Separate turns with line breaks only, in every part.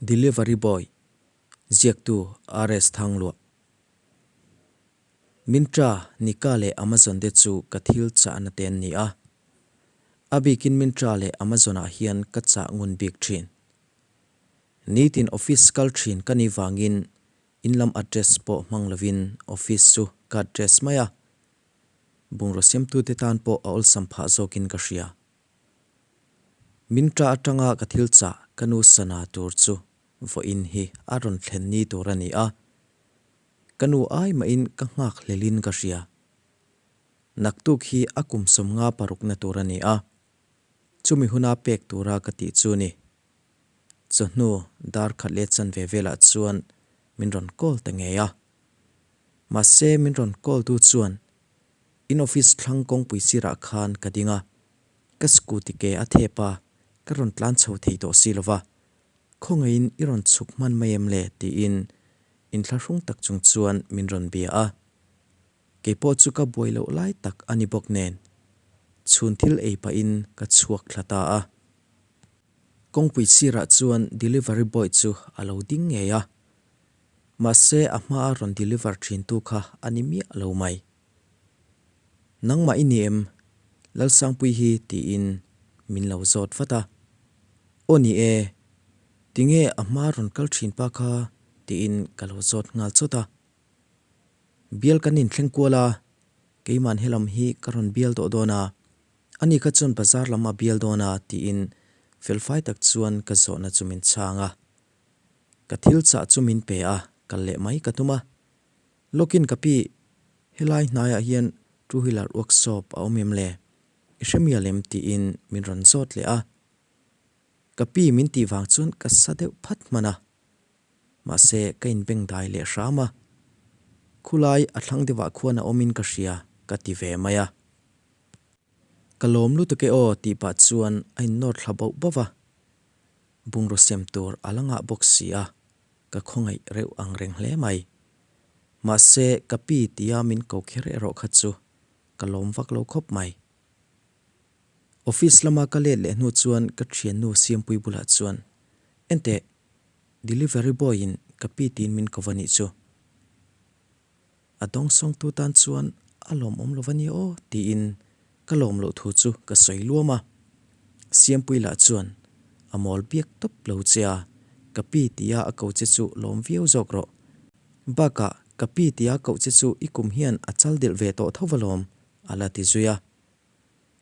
Delivery Boy, Ziaktu RS Thangluah. Myntra, Nykaa leh Amazon te chu ka thil chahna te an ni a. A bikin Myntra leh Amazon ah hian ka chah ngun bik thin. Nitin office kal thin ka nih vangin in lam address pawh hmang lovin office chu ka address mai a. Bungraw siamtute tan pawh a awlsam phah zawkin ka hria. Min ṭah aṭanga ka thil chah ka nu sana tur chu vawiin hi a rawn thlen ni tur a ni a, ka nu ai mahin ka nghak hlelin ka hria. Naktuk hi a kum 50 parukna tur a ni a, chumi huna pek tura ka tih chu ni. Chawhnu dar khat leh chanve velah chuan min rawn call ta ngei a. Mahse min rawn call tu chuan In office thlang kawngpui sirah khan ka ding a, ka scooty ke a thep a, ka rawn tlan chho thei tawh si lova, khawngaihin i rawn chhuk hman mai em le tiin inthlahrung tak chung chuan min rawn bia a. Keipawh chu ka buai loh lai tak a ni bawk nen, chhun thil ei pahin ka chhuak thla ta a. Kawngpui sirah chuan delivery boy chu a lo ding ngei a, mahse a hmaa rawn deliver thintu kha a ni miah lo mai. Nangmah i ni em? Lalsangpui hi tiin min lo zawt vat a. Aw ni e, tinge a hma rawn kal thin pa kha tiin ka lo zawt nghal chawt a. Bial kan inthleng kual a, keiman helam hi ka rawn bial tawh dawn a, ani kha chuan bazar lam a bial dawn a tiin felfai tak chuan ka zawhna chu min chhang a. Ka thil chah chu min pe a, kal leh mai ka tum a. Lawkin ka pi, helai hnaiah hian two wheeler workshop a awm em le? I hre mial em? tiin min rawn zawt leh a. Ka pi min tih vang chuan ka sa deuh phat hman a. Mahse ka inbeng dai leh hram a. Khulai a thlang deuhah khuan a awmin ka hria ka ti ve mai a. Ka lawm lutuk e aw tih pah chuan a innawr thla bauh bauh va. Bungraw sem tur a la ngah bawk si a. Ka khawngaih reuh ang reng hle mai. Mahse, ka pi tia min ko kher erawh kha chu ka lawm vak lo khawp mai. Office lama ka let leh hnu chuan ka thiannu Siampui bulah chuan, Enteh, delivery boy in ka pi tiin min ko va nih chu. A dawngsawngtu tan chuan a lawmawm lo va nia aw tiin ka lawm loh thu chu ka sawi luam a. Siampui lah chuan a mawl biak tawp lo che a, ka pi tia a ko che chu lawm viau zawk rawh. Bakah ka pi tia koh che chu i kum hian a chal delh ve tawh tho va lawm a la ti zui a.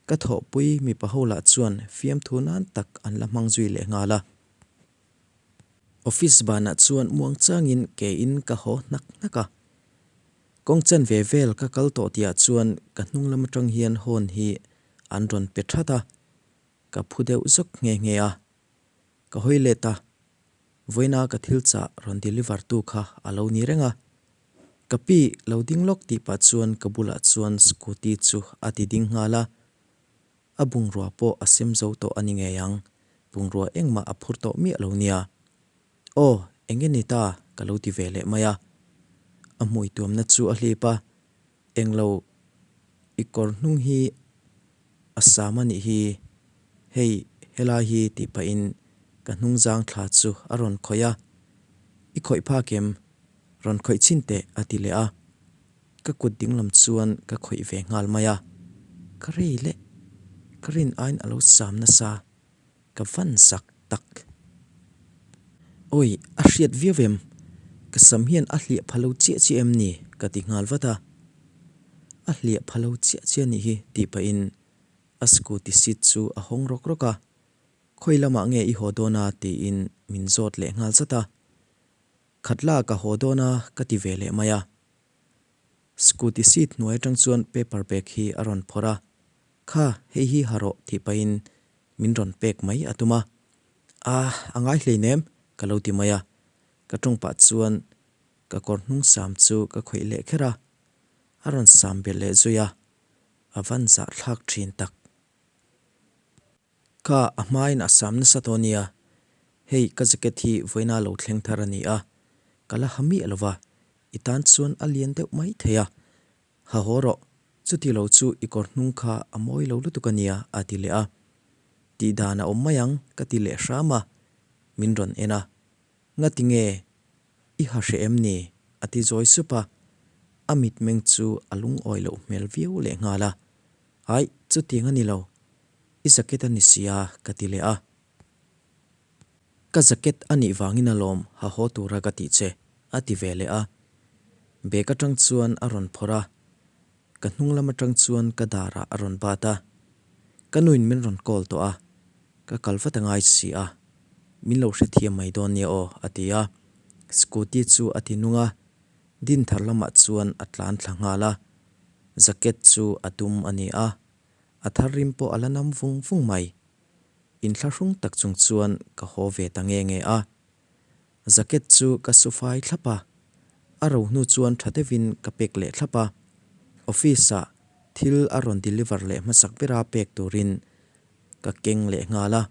Ka thawhpui mipa ho lah chuan fiamthu nan tak an la hmang zui leh nghal a. Office banah chuan muangchangin ke in ka haw hnak hnak a. Kawng chen ve vel ka kal tawh tihah chuan ka hnung lam atang hian horn hi an rawn pe that a, ka phu deuh zawk nghe nghe a. Ka hawi let a, vawiina ka thil chah rawn deliver tu kha a lo ni reng a. Ka pi lo ding lawk tih pah chuan ka bulah chuan scooty chu a ti ding nghal a. A bungrua pawh a sem zo tawh a ni ngei ang, bungrua engmah a phur tawh miah lo nia. Aw, eng nge ni ta? ka lo ti ve leh mai a. A hmui tuamna chu a hlip a, Englo, i kawr hnung hi a sam a nih hi, hei helai hi tih pahin ka hnung zang thla chu a rawn khawih a. I khawih phak em? Rawn khawih chhin teh a ti leh a. Ka kut dinglam chuan ka khawih ve nghal mai a, ka rei leh ka rin aiin a lo sam nasa, ka van zak tak. Awi, a hriat viau em? Ka sam hian a hliah pha lo chiah chiah em ni? ka ti nghal vat a. A hliah pha lo chiah chiah anih hi tih pahin a scooty seat chu a hawng rawk rawk a, Khawi lamah nge i haw dawn a? tiin min zawt leh nghal zat a. Khatla ka haw dawn a ka ti ve leh mai a. Scooty seat hnuai atang chuan paper bag hi a rawn phawrh a, Kha, hei hi ha rawh tih pahin min rawn pek mai a tum a. Ah, a ngai hleinem ka lo ti mai a. Ka tawng pah chuan ka kawr hnung sam chu ka khawih leh kher a, a rawn sam belh leh zui a, a van zahthlak thin tak. Kha a hmain a sam nasa tawh nia, hei ka jacket hi vawiina lo thleng thar a ni a, ka la ha miah lo va, i tan chuan a lian deuh mai thei a, ha haw rawh, chuti lo chu i kawr hnung kha a mawi lo lutuk a nia a ti leh a, tih dan a awm mai ang ka ti leh hram a, min rawn en a. Ngati nge? I ha hreh em ni? a ti zawi sup a, a mitmeng chu a lungawi loh hmel viau lehnghal a. Aih, chutiang a ni lo. I jacket a ni sia, ka ti leh a. Ka jacket a nih vangin alawm ha haw tura ka tih che, a ti ve leh a. Bag atang chuan a rawn phawrh a, ka hnung lam atang chuan ka darah a rawn bat a. Ka nuin min rawn call tawh a, ka kal vat a ngai si a, min lo hrethiam mai dawn nia aw, a ti a. Scooty chu a ti nung a, Dinthar lamah chuan a tlan thla nghal a. Jacket chu a dum a ni a, a thar rim pawh a la nam vung vung mai. Inthlahrung tak chung chuan ka haw ve ta nge nge a. Jacket chu ka su fai thlap a, a ro hnu chuan tha deuhin ka pek leh thlap a. Office ah thil a rawn deliver leh hmasak bera pek turin ka keng leh nghal a.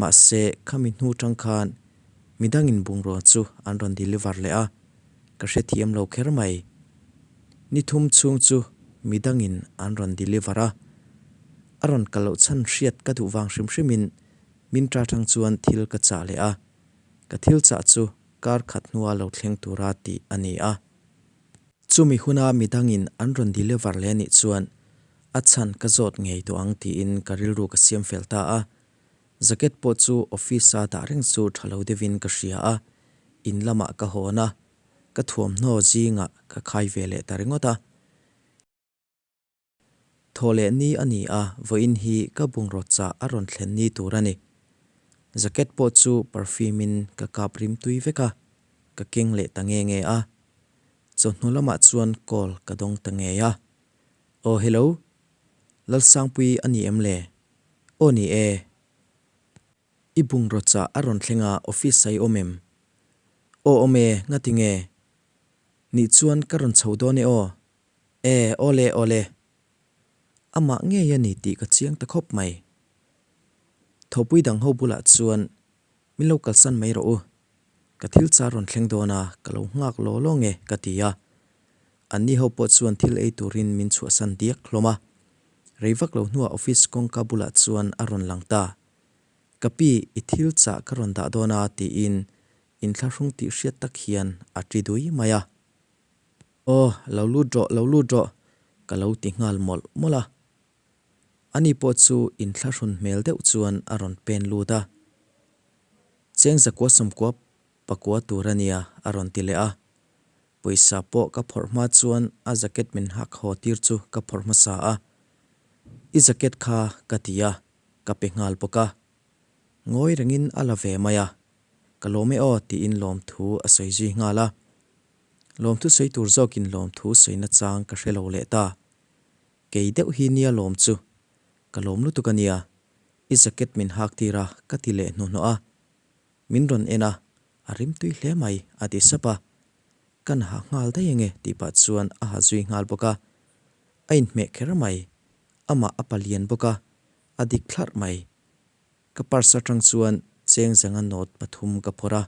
Mahse khami hnu tang khan midangin bungrua chu an rawn deliver leh a, ka hrethiam lo kher mai. Ni thum chhung chu midangin an rawn deliver a. A rawn kal loh chhan hriat ka duh vang hrim hrimin min ta tang chuan thil ka chah leh a, ka thil chah chu kar khat hnua lo thleng tura tih a ni a. Chumi huna midangin an rawn deliver leh anih chuan a chhan ka zawt ngei tawh ang tiin ka rilru ka siam fel ta a. Jacket pawh chu office-a dah reng chu tha lo deuhin ka hria a, in lamah ka hawn a, ka thuamhnaw zingah ka khai ve leh ta ringawt a. Thaw leh ni a ni a, vawiin hi ka bungraw chah a rawn thlen ni tur a ni. Jacket pawh chu perfume in ka kap rim tui vek a, ka keng leh ta nge nge a. Chawhnu lamah chuan call ka dawng ta ngei a. Aw hello, Lalsangpui a ni em le? Aw ni e. I bungraw chah a rawn thleng a, office ah i awm em? Aw awm e, ngati nge? Nih chuan ka rawn chho dawn e aw. E, awle, awle. Amah ngei a ni tih ka chiang ta khawp mai. Thawhpui dang ho bulah chuan min lo kalsan mai rawh u. Ka thil char rawn thleng dawn a, ka lo nghak law law nge ka ti a. Anni ho pawh chuan thil ei turin min chhuahsan diak hlawm a. Rei vak lo hnuah office kawngka bulah chuan a rawn lang ta. Ka pi, i thil chah ka rawn dah dawn a tiin inthlahrung tih hriat tak hian a ṭi dui mai a. Aw, lo lut rawh, lo lut rawh, ka lo ti nghal mawlh mawlh a. Ani pawh chu inthlahrun hmel deuh chuan a rawn pen lut a. Cheng zakua sawmkua pakua tur a nia, a rawn ti leh a. Pawisa pawh ka phawrh hma chuan a jacket min hak haw tir chu ka phawrh hmasa a. I jacket kha ka ti a, ka pe nghal bawk a. Ngawi rengin a la ve mai a. Ka lawm e aw tiin lawmthu a sawi zui nghal a. Lawmthu sawi tur zawkin lawmthu sawina chang ka hre lo leh ta. Kei deuh hi nia lawm chu. Ka lawm lutuk a nia. I jacket min hak tir a ka ti leh hnuhnawh a. Min rawn en a, a rimtui hle mai a ti sap a. Kan ha nghal daih ange tih pah chuan a ha zui nghal bawk a. A inhmeh kher mai. Amah a palian bawk a, a dik thlarh mai. Ka purse atang chuan cheng zanga note pathum ka phawrh a,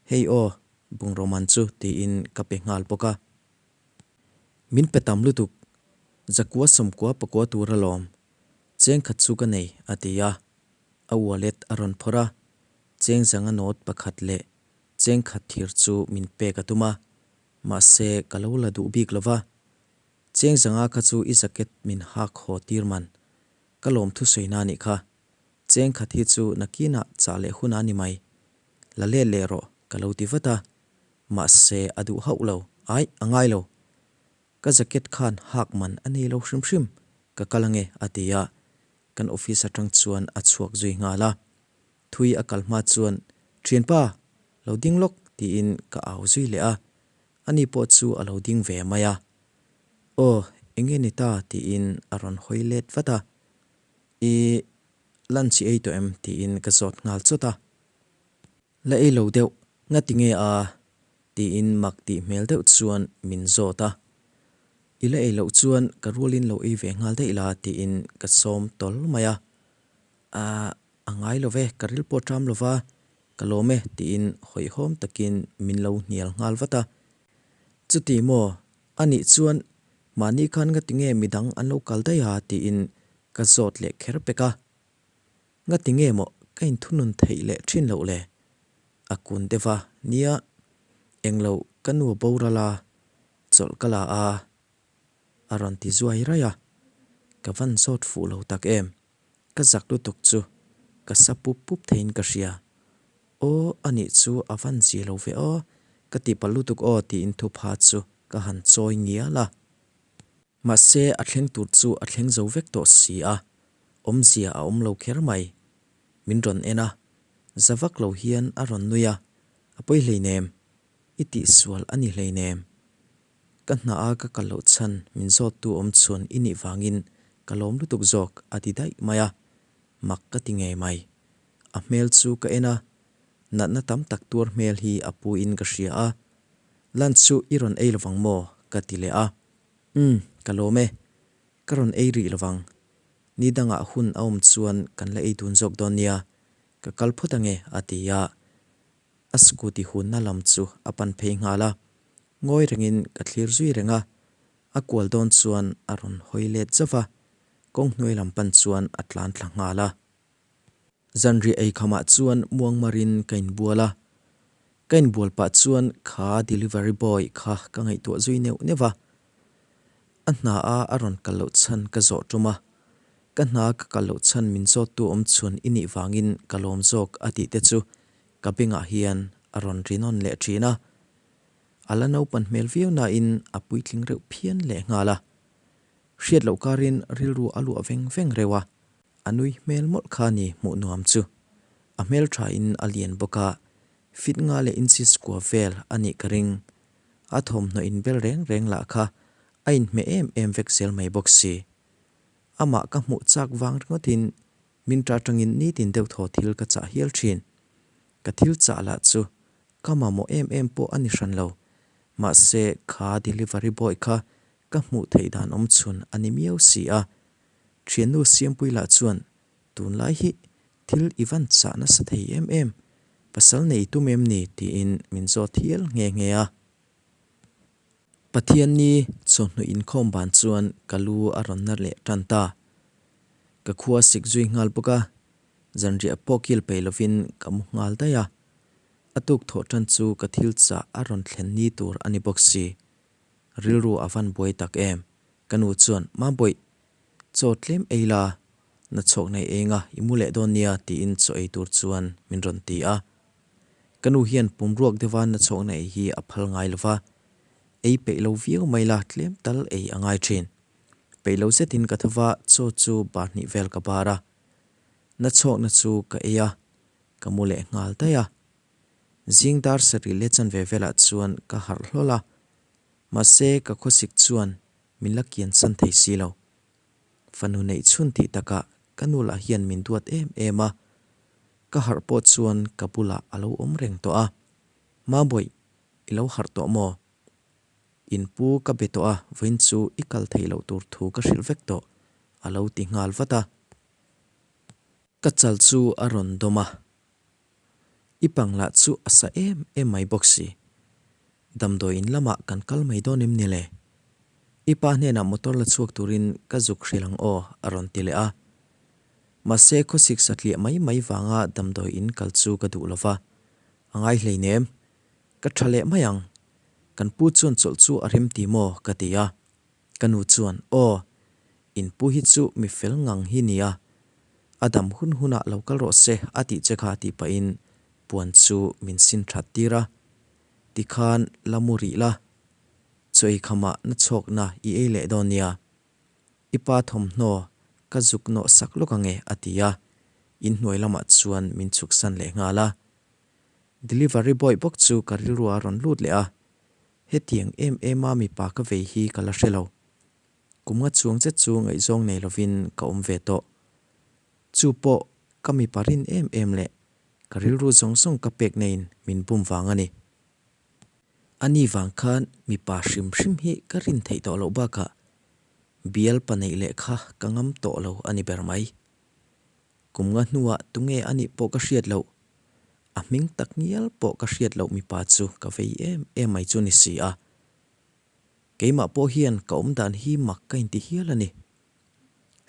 Hei aw, bungraw man chu tiin ka pe nghal bawk a. Min pe tam lutuk, zakua sawmkua pakua tur alawm, cheng khat chu ka nei a ti a. A wallet a rawn phawrh a, cheng zanga note pakhat leh cheng khat thir chu min pek a tum a, mahse ka lo la duh bik lo va. Cheng zanga kha chu i jacket min hak haw tir man, ka lawmthu sawi na nih kha. Cheng khat hi chu nakinah chah leh hun a ni mai. La let leh rawh, ka lo ti vat a. Mahse, a duh hauh lo. Aih, a ngai lo. Ka jacket khan hak man a nei lo hrim hrim. Ka kal ange, a ti a. Kan office atang chuan a chhuak zui nghal a. Thui a kal hma chuan, Thianpa, lo ding lawk, tiin ka au zui leh a. Ani pawh chu a lo ding ve mai a. Aw, enge ni ta? tiin a rawn hawi let vat a. I lunch i ei tawh em? tiin ka zawt nghal chawt a. La ei lo deuh, ngati nge a? tiin mak tih hmel deuh chuan min zawt a. I la ei loh chuan ka rualin lo ei ve nghal daih la tiin ka sawm tawl mai a. Aah, a ngai lo ve, ka ril pawh ṭam lo va, ka lawm e tiin hawihhawm takin min lo hnial nghal vat a. Chuti maw? A nih chuan mahni khan ngati nge midang an lo kal daih a tiin ka zawt leh kher pek a. Ngati nge maw ka inthunun theih leh thin loh le? A kun deuh a, Nia, englo ka nu a boral a, chawlh ka la a, a rawn ti zuai raih a. Ka van zawt fuh lo tak em? Ka zak lutuk chu ka sa pup pup theiin ka hria. Aw, anih chu a van zia lo ve aw, ka ti palh lutuk aw tiin thupha chu ka han chawi ngial a. Mahse a thleng tur chu a thleng zo vek tawh si a, awmzia a awm lo kher mai. Min rawn en a, za vak lo hian a rawn nui a, A pawi hleinem, i tihsual a ni hleinem. Ka hna a ka kal loh chhan min zawttu awm chhun i nih vangin ka lawm lutuk zawk a ti daih mai a, mak ka ti ngei mai. A hmel chu ka en a, natna tam tak tuar hmel hi a pu in ka hria a, Lunch chu i rawn ei lovang maw? ka ti leh a. Umm, ka lawm e. Ka rawn ei rih lovang. Ni dangah hun a awm chuan kan la ei dun zawk dawn nia, ka kal phawt ange a ti a. A scooty hunna lam chu a pan phei nghal a, ngawi rengin ka thlir zui reng a, a kual dawn chuan a rawn hawi let zauh va, kawng hnuai lam pan chuan a tlan thla nghal a. Zanriah ei khamah chuan muangmarin ka inbual a, ka inbual pah chuan kha delivery boy kha ka ngaihtuah zui neuh neuh va, a hna a a rawn kal loh chhan ka zawh tum a, ka hna ka kal loh chhan min zawttu awm chhun i nih vangin ka lawm zawk a tih te chu ka bengah hian a rawn ri nawn leh thin a, a la naupan hmel viau nain a puitling reuh phian leh nghal a. Hriat loh karin rilru a luah veng veng reuh a, a nui hmel mawlh kha ni hmuh nuam chu. A hmel thain a lian bawk a, fit nga leh inches kua vel a nih ka ring. A thawmhnaw inbel reng reng lah kha a inhmeh em em vek zel mai bawk si. Amah ka hmuh chak vang ringawtin Min ṭah aṭangin nitin deuh thaw thil ka chah hial ṭhin. Ka thil chah lah chu ka mamawh em em pawh a ni hran lo. Mahse, kha delivery boy kha ka hmuh theih dan awm chhun a ni miau si a. Ṭhiannu Siampui lah chuan, Tunlai hi thil i van chah nasa thei em em, pasal nei tum em ni? tiin min zawt hial nghe nghe a. Pathianni chawhnu inkhawm ban chuan ka lu a rawn na leh tan ta. Ka khua sik zui nghal bawk a, zanriah pawh kil peih lovin ka mu nghal daih a. A tuk thawh tan chu ka thil chah a rawn thlen ni tur a ni bawk si. Rilru a van buai tak em? Ka nu chuan, Mambawih, chaw tlem ei la, na chhawk nei eng a, i mu leh dawn nia tiin chaw ei tur chuan min rawn ti a. Ka nu hian pumruak deuha na chhawkna ei hi a phal ngai lova, ei peih lo viau mai la tlem tal ei a ngai thin. Peih lo zetin ka tho va, chaw chu bar hnih vel ka bar a. Na chhawkna chu ka ei a, ka mu leh nghal daih a. Zing dar sarih leh chanve velah chuan ka harh hlawl a, mahse ka khawsik chuan min la kian san thei si lo. Fanu neih chhun tih takah ka nu lah hian min duat em em a, ka harh pawh chuan ka bulah a lo awm reng tawh a, Mabawih, i lo harh tawh maw? In pu ka be tawh a, vawiin chu i kal theih loh tur thu ka hrilh vek tawh, a lo ti nghal vat a. Ka chal chu a rawn dawm a, I pang lah chu a sa em em mai bawk si. Damdawi in lamah kan kal mai dawn em ni le? I pa hnenah motor la chhuak turin ka zuk hrilh ang aw, a rawn ti leh a. Mahse khawsik satliah mai mai vanga damdawi in kal chu ka duh lo va, a ngai hleinem. Ka tha leh mai ang. Kan pu chuan chawlh chu a rem ti maw? ka ti a. Ka nu chuan, Aw, in pu hi chu mi fel ngang hi nia, a dam hun hunah lo kal rawh se a tih che kha tih pahin puan chu min sin that tir a. Tikhan la mu rih la, chaw ei khamah na chhawkna i ei leh dawn nia. I pa thawmhnaw ka zuk nawh sak lawk ange a ti a, inhnuai lamah chuan min chhuksan leh nghal a. Delivery boy bawk chu ka rilru a rawn lut leh a, Hetiang em em a mipa ka vei hi ka la hre lo. Kum nga chuang zet chu ngaihzawng nei lovin ka awm ve tawh. Chu pawh ka mipa rin em em leh ka rilru zawng zawng ka pek neiin min bum vang a ni. Ani vang khan mipa hrim hrim hi ka rin theih tawh loh bakah bial pa neih leh kha ka ngam tawh lo a ni ber mai. Kum nga hnuah tunge a nih pawh ka hriat loh. A hming tak ngial pawh ka hriat loh mipa chu ka vei em em mai chu ni si a. Keimah pawh hian ka awm dan hi mak ka inti hial a ni.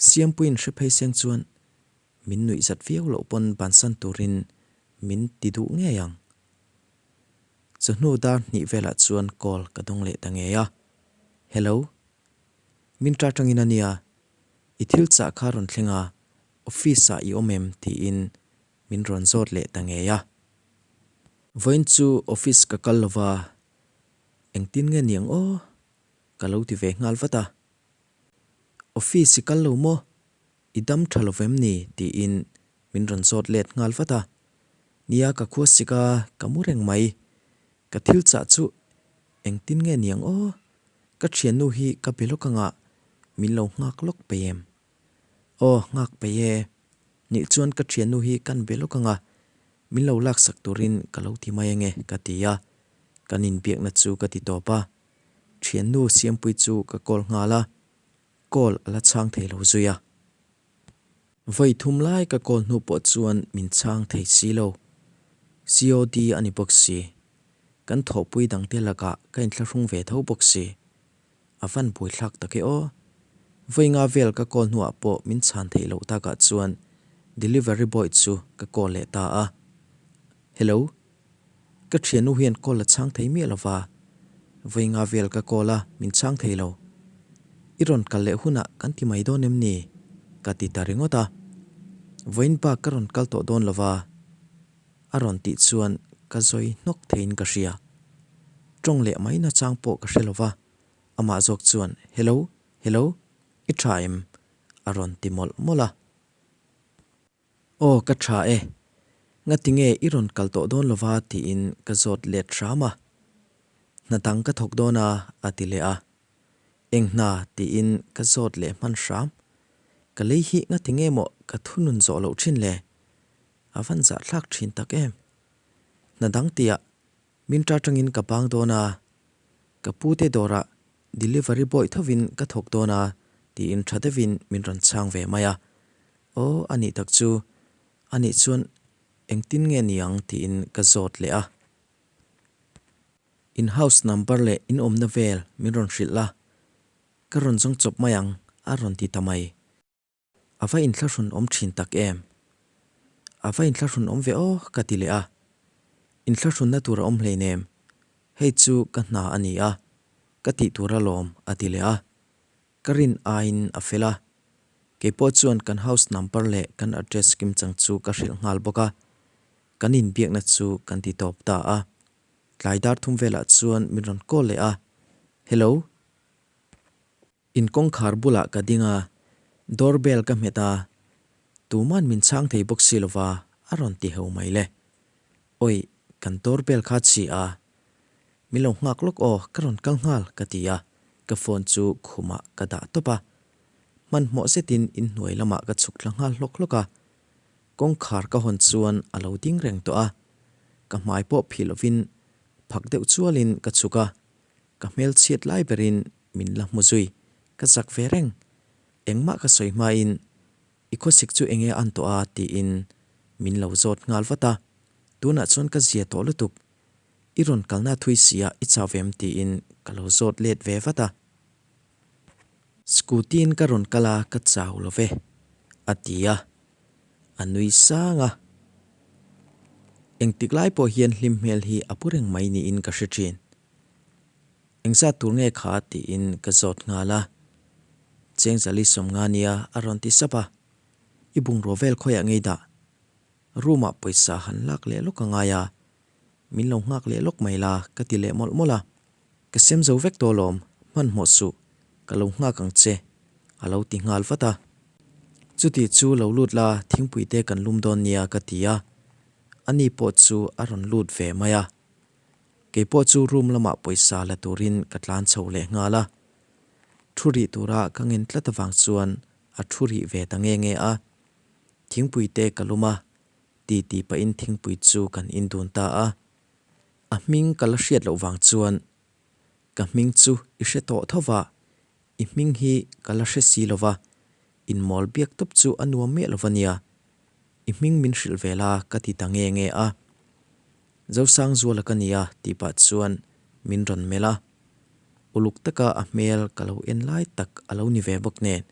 Siampuiin hre phei seng chuan min nuih zat viau loh pawn bansan turin min ti duh ngei ang. Chawhnu dar hnih velah chuan call ka dawng leh ta ngei a. Hello. Min ta tangin a nia, i thil chah kha rawn thleng a, office ah i awm em tiin min rawn zawt leh ta ngei a. Vawiin chu office ka kal lova, engtin nge niang aw? Ka lo ti ve nghal vat a. Office i kal lo maw? I dam tha lo vem ni? tiin min rawn zawt let nghal vat a. Nia ka khua sik a, ka mu reng mai. Ka thil chah chu engtin nge niang aw? Ka thiannu hi ka be lawk anga min lo nghak lawk peih em? Aw nghak peih e. Nih chuan ka thiannu hi kan be lawk anga min lo laksak turin ka lo ti mai ange ka ti a. Kan inbiakna chu ka ti tawp a. Thiannu Siampui chu ka call nghal a. Call a la chhang thei lo zui a. Vawi thum lai ka call hnu pawh chuan min chhang thei si lo. COD a ni bawk si. Kan thawhpui dangte lakah ka inthlahrung ve tho bawk si. A van buaithlak tak e aw. Vawi nga vel ka call hnuah pawh min chhan theih loh takah chuan delivery boy chu ka call leh ta a. Hello. Ka thiannu hian call a chhang thei miah lova, vawi nga vel ka call a, min chhang thei lo. I rawn kal leh hunah kan ti mai dawn em ni? Ka ti ta ringawt a. Vawiin bak ka rawn kal tawh dawn lova, a rawn tih chuan ka zawi hnawk theiin ka hria. Tawng leh mai nachang pawh ka hre lova, amah zawk chuan, Hello, hello, i tha em? a rawn ti mawlh mawlh a. Aw ka tha e, ngatinge i rawn kal tawh dawn lova tiin ka zawt let hram a. Hna dang ka thawk dawn a a ti leh a. Eng hna tiin ka zawt leh hman hram. Ka lei hi ngatinge maw ka thunun zawh loh thin le? A van zahthlak thin tak em. Hna dang tiah min ta tangin ka bang dawn a, ka pute dawrah delivery boy thovin ka thawk dawn a tiin tha deuhin min rawn chhang ve mai a. Aw, a nih tak chu. A nih chuan engtin nge ni ang tiin ka zawt leh a. In house number leh in awmna vel min rawn hrilh la, ka rawn zawng chawp mai ang a rawn ti ta mai. A va inthlahrun awm thin tak em? A va inthlahrun awm ve aw ka ti leh a. Inthlahrunna tur a awm hleinem, hei chu ka hna a ni a, ka tih tur alawm a ti leh a. Ka rin aiin a fel a, keipawh chuan kan house number leh kan address kimchang chu ka hrilh nghal bawk a, kan inbiakna chu kan ti tawp ta a. Tlai dar thum velah chuan min rawn call leh a, Hello. In kawngkhar bulah ka ding a, door bell ka hmet a, tuman min chhang thei bawk si lova a rawn ti ho mai le. Awi, kan door bell kha chhi a, Min lo nghak lawk aw, ka rawn kal nghal ka ti a, ka phone chu khumah ka dah tawp a. Hmanhmawh zetin inhnuai lamah ka chhuk thla nghal hlawk hlawk a. Kawngkhar ka hawn chuan a lo ding reng tawh a, ka hmai pawh phih lovin phak deuh chualin ka chhuk a, ka hmel chhiat lai berin min la hmu zui, ka zak ve reng. Engmah ka sawi hmain I khawsik chu enge an tawh a tiin min lo zawt nghal vat a, tunah chuan ka zia tawh lutuk. I rawn kalna thui sia i chau vem tiin ka lo zawt let ve vat a. Scooty-in ka rawn kal a ka chau lo ve a ti a, a nui sang a. Engtik lai pawh hian hlim hmel hi a pu reng mai niin ka hre thin. Engzat tur nge kha tiin ka zawt nghal a. Chengzali sawmnga nia a rawn ti sap a, I bungraw vel khawiah ngei dah? Room ah pawisa han lak leh lawk a ngai a, min lo nghak leh lawk mai la ka ti leh mawlh mawlh a. Ka sem zo vek tawh alawm, hmanhmawh suh, ka lo nghak ang che a lo ti nghal vat a. Chuti chu lo lut la thingpui te kan lum dawn nia ka ti a, ani pawh chu a rawn lut ve mai a. Keipawh chu room lamah pawisa la turin ka tlan chho leh nghal a. Thu rih tura ka ngen tlat avang chuan a thu rih ve ta nge nge a. Thingpui te ka lum a, ti ti pahin thingpui chu kan in dun ta a. A hming ka la hriat loh vang chuan ka hming chu i hre tawh tho va, i hming hi ka la hre si lo va, inmawl biak tawp chu a nuam miah lo va nia. I hming min hrilh ve la ka ti ta nge nge a. Zosangzuala ka nia tih pah chuan min rawn melh a. Uluk taka a hmel ka lo en lai tak a lo ni ve bawk nen,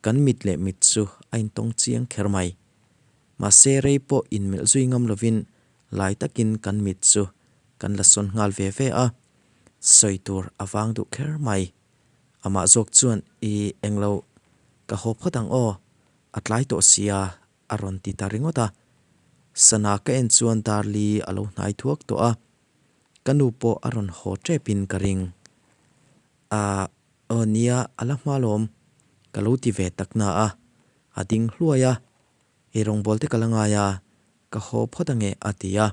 kan mit leh mit chu a intawng chiang kher mai. Mahse rei pawh inmelh zui ngam lovin lai takin kan mit chu. kan la sawn nghal ve ve a, sawi tur a vang duh kher mai. Amah zawk chuan, I englo, ka haw phawt ang aw, a tlai tawh sia a rawn ti ta ringawt a. Sana ka en chuan dar li a lo hnai thuak tawh a, ka nu pawh a rawn haw tepin ka ring. Ahh, aw nia, a la hma lawm, ka lo ti ve tak na a, a ding hluai a, Ei rawngbâwl te ka la ngai a, ka haw phawt ange a ti a.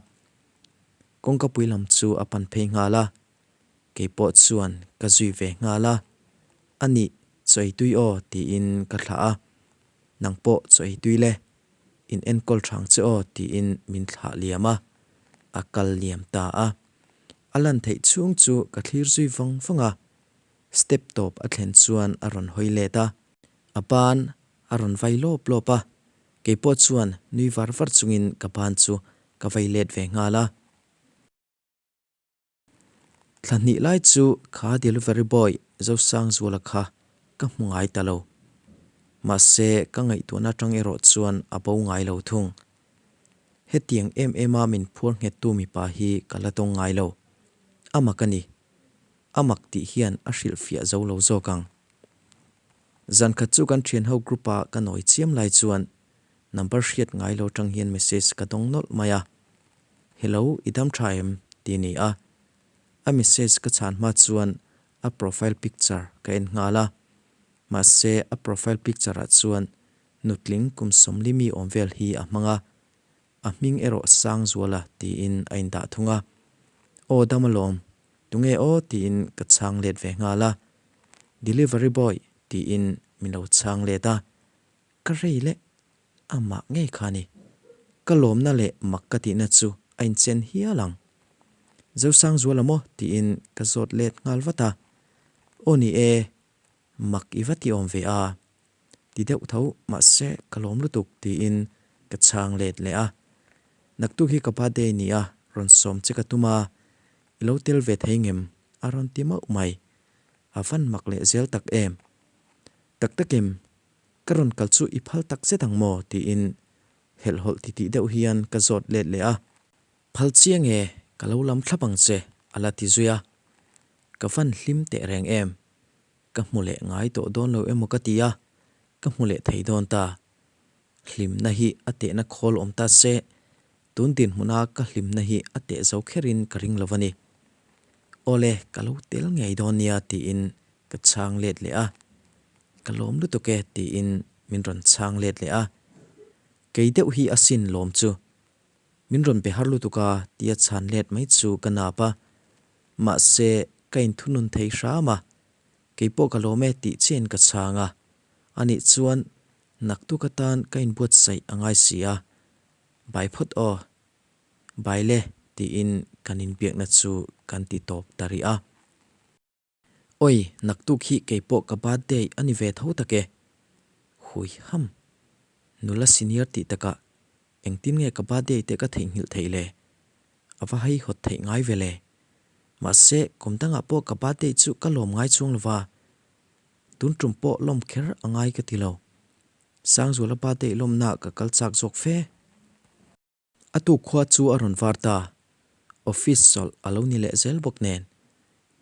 Kawngkapui lam chu a pan phei nghal a, kei pawh chuan ka zui ve nghal a, A nih, chaw ei tui aw tiin ka thlah a, Nang pawh chaw ei tui le, in enkawl thang che aw tiin min thlah liam a, a kal liam ta a. A lan theih chhung chu ka thlir zui vawng vawng a, step tawp a thlen chuan a rawn hawi let a, A ban a rawn vai lawp lawp a, kei pawh chuan nui var var chungin ka ban chu ka vai let ve nghal a. Thla hnih lai chu kha delivery boy Zosangzuala kha ka hmu ngai ta lo. Mahse ka ngaihtuahna atang erawh chuan a bo ngai lo thung. Hetiang em em a min phuar nghettu mipa hi ka la dawng ngai lo. A mak a ni. A mak tih hian a hrilhfiah zo lo zawk ang. Zan khat chu kan thianho group a ka nawi chiam lai chuan number hriat ngai lo tang hian message ka dawng nawlh mai a. Hello, i dam tha em? ti ni a. A message ka chhan hma chuan a profile picture ka en nghal a. Mahse a profile picture ah chuan nutling kum sawmli mi awm vel hi a hmang a. A hming erawh Sangzuala tiin a indah thung a. Aw dam alawm, tunge aw tiin ka chhang let ve nghal a. Delivery boy tiin min lo chhang let a. Ka rei leh, amah ngei kha ni. Ka lawmna leh mak ka tihna chu a inchen hial ang. Zosangzuala maw tiin ka zawt let nghal vat a. Aw ni e, mak i va ti awm ve a. Ti deuh tho, mahse ka lawm lutuk tiin ka chhang let leh a. Naktuk hi ka birthday ni a, rawn sawm che ka tum a, i lo tel ve thei ngem? a rawn ti mauh mai. A van mak leh zel tak em. Tak takim, ka rawn kal chu i phal tak zet ang maw? tiin helhhawlh titih deuh hian ka zawt let leh a. Phal chiang e, ka lo lam thlap ang che, a la ti zui a. Ka van hlim teh reng em. Ka hmu leh ngai tawh dawn lo emaw ka ti a, ka hmu leh thei dawn ta. Hlimna hi a tehna khawl awm ta se, tun dinhmuna ka hlimna hi a teh zo kherin ka ring lo a ni. Awle, ka lo tel ngei dawn nia tiin ka chhang let leh a. Ka lawm lutuk e tiin min rawn chhang let leh a. Kei deuh hi asin lawm chu. Min rawn be har lutuk a tia chhan let mai chu ka nap a. Mahse, ka inthunun thei hram a, keipawh ka lawm e tih chiahin ka chhang a. Anih chuan naktuk atan ka inbuatsaih a ngai si a, bai phawt aw, bai le tiin kan inbiakna chu kan ti tawp ta rih a. Oi, naktuk hi keipawh ka birthday a ni ve tho tak e. Hui ham. Nula senior tih takah engtin nge ka birthday te ka theihnghilh theih le? A va haihawt theih ngai ve le. Mahse, kum dangah pawh ka birthday chu ka lawm ngai chuang lo va. Tun tum pawh lawm kher a ngai ka ti lo. Sangzuala birthday lawmna ka kal chak zawk fe. A tuk khua chu a rawn var ta. Office chawlh a lo ni leh zel bawk nen,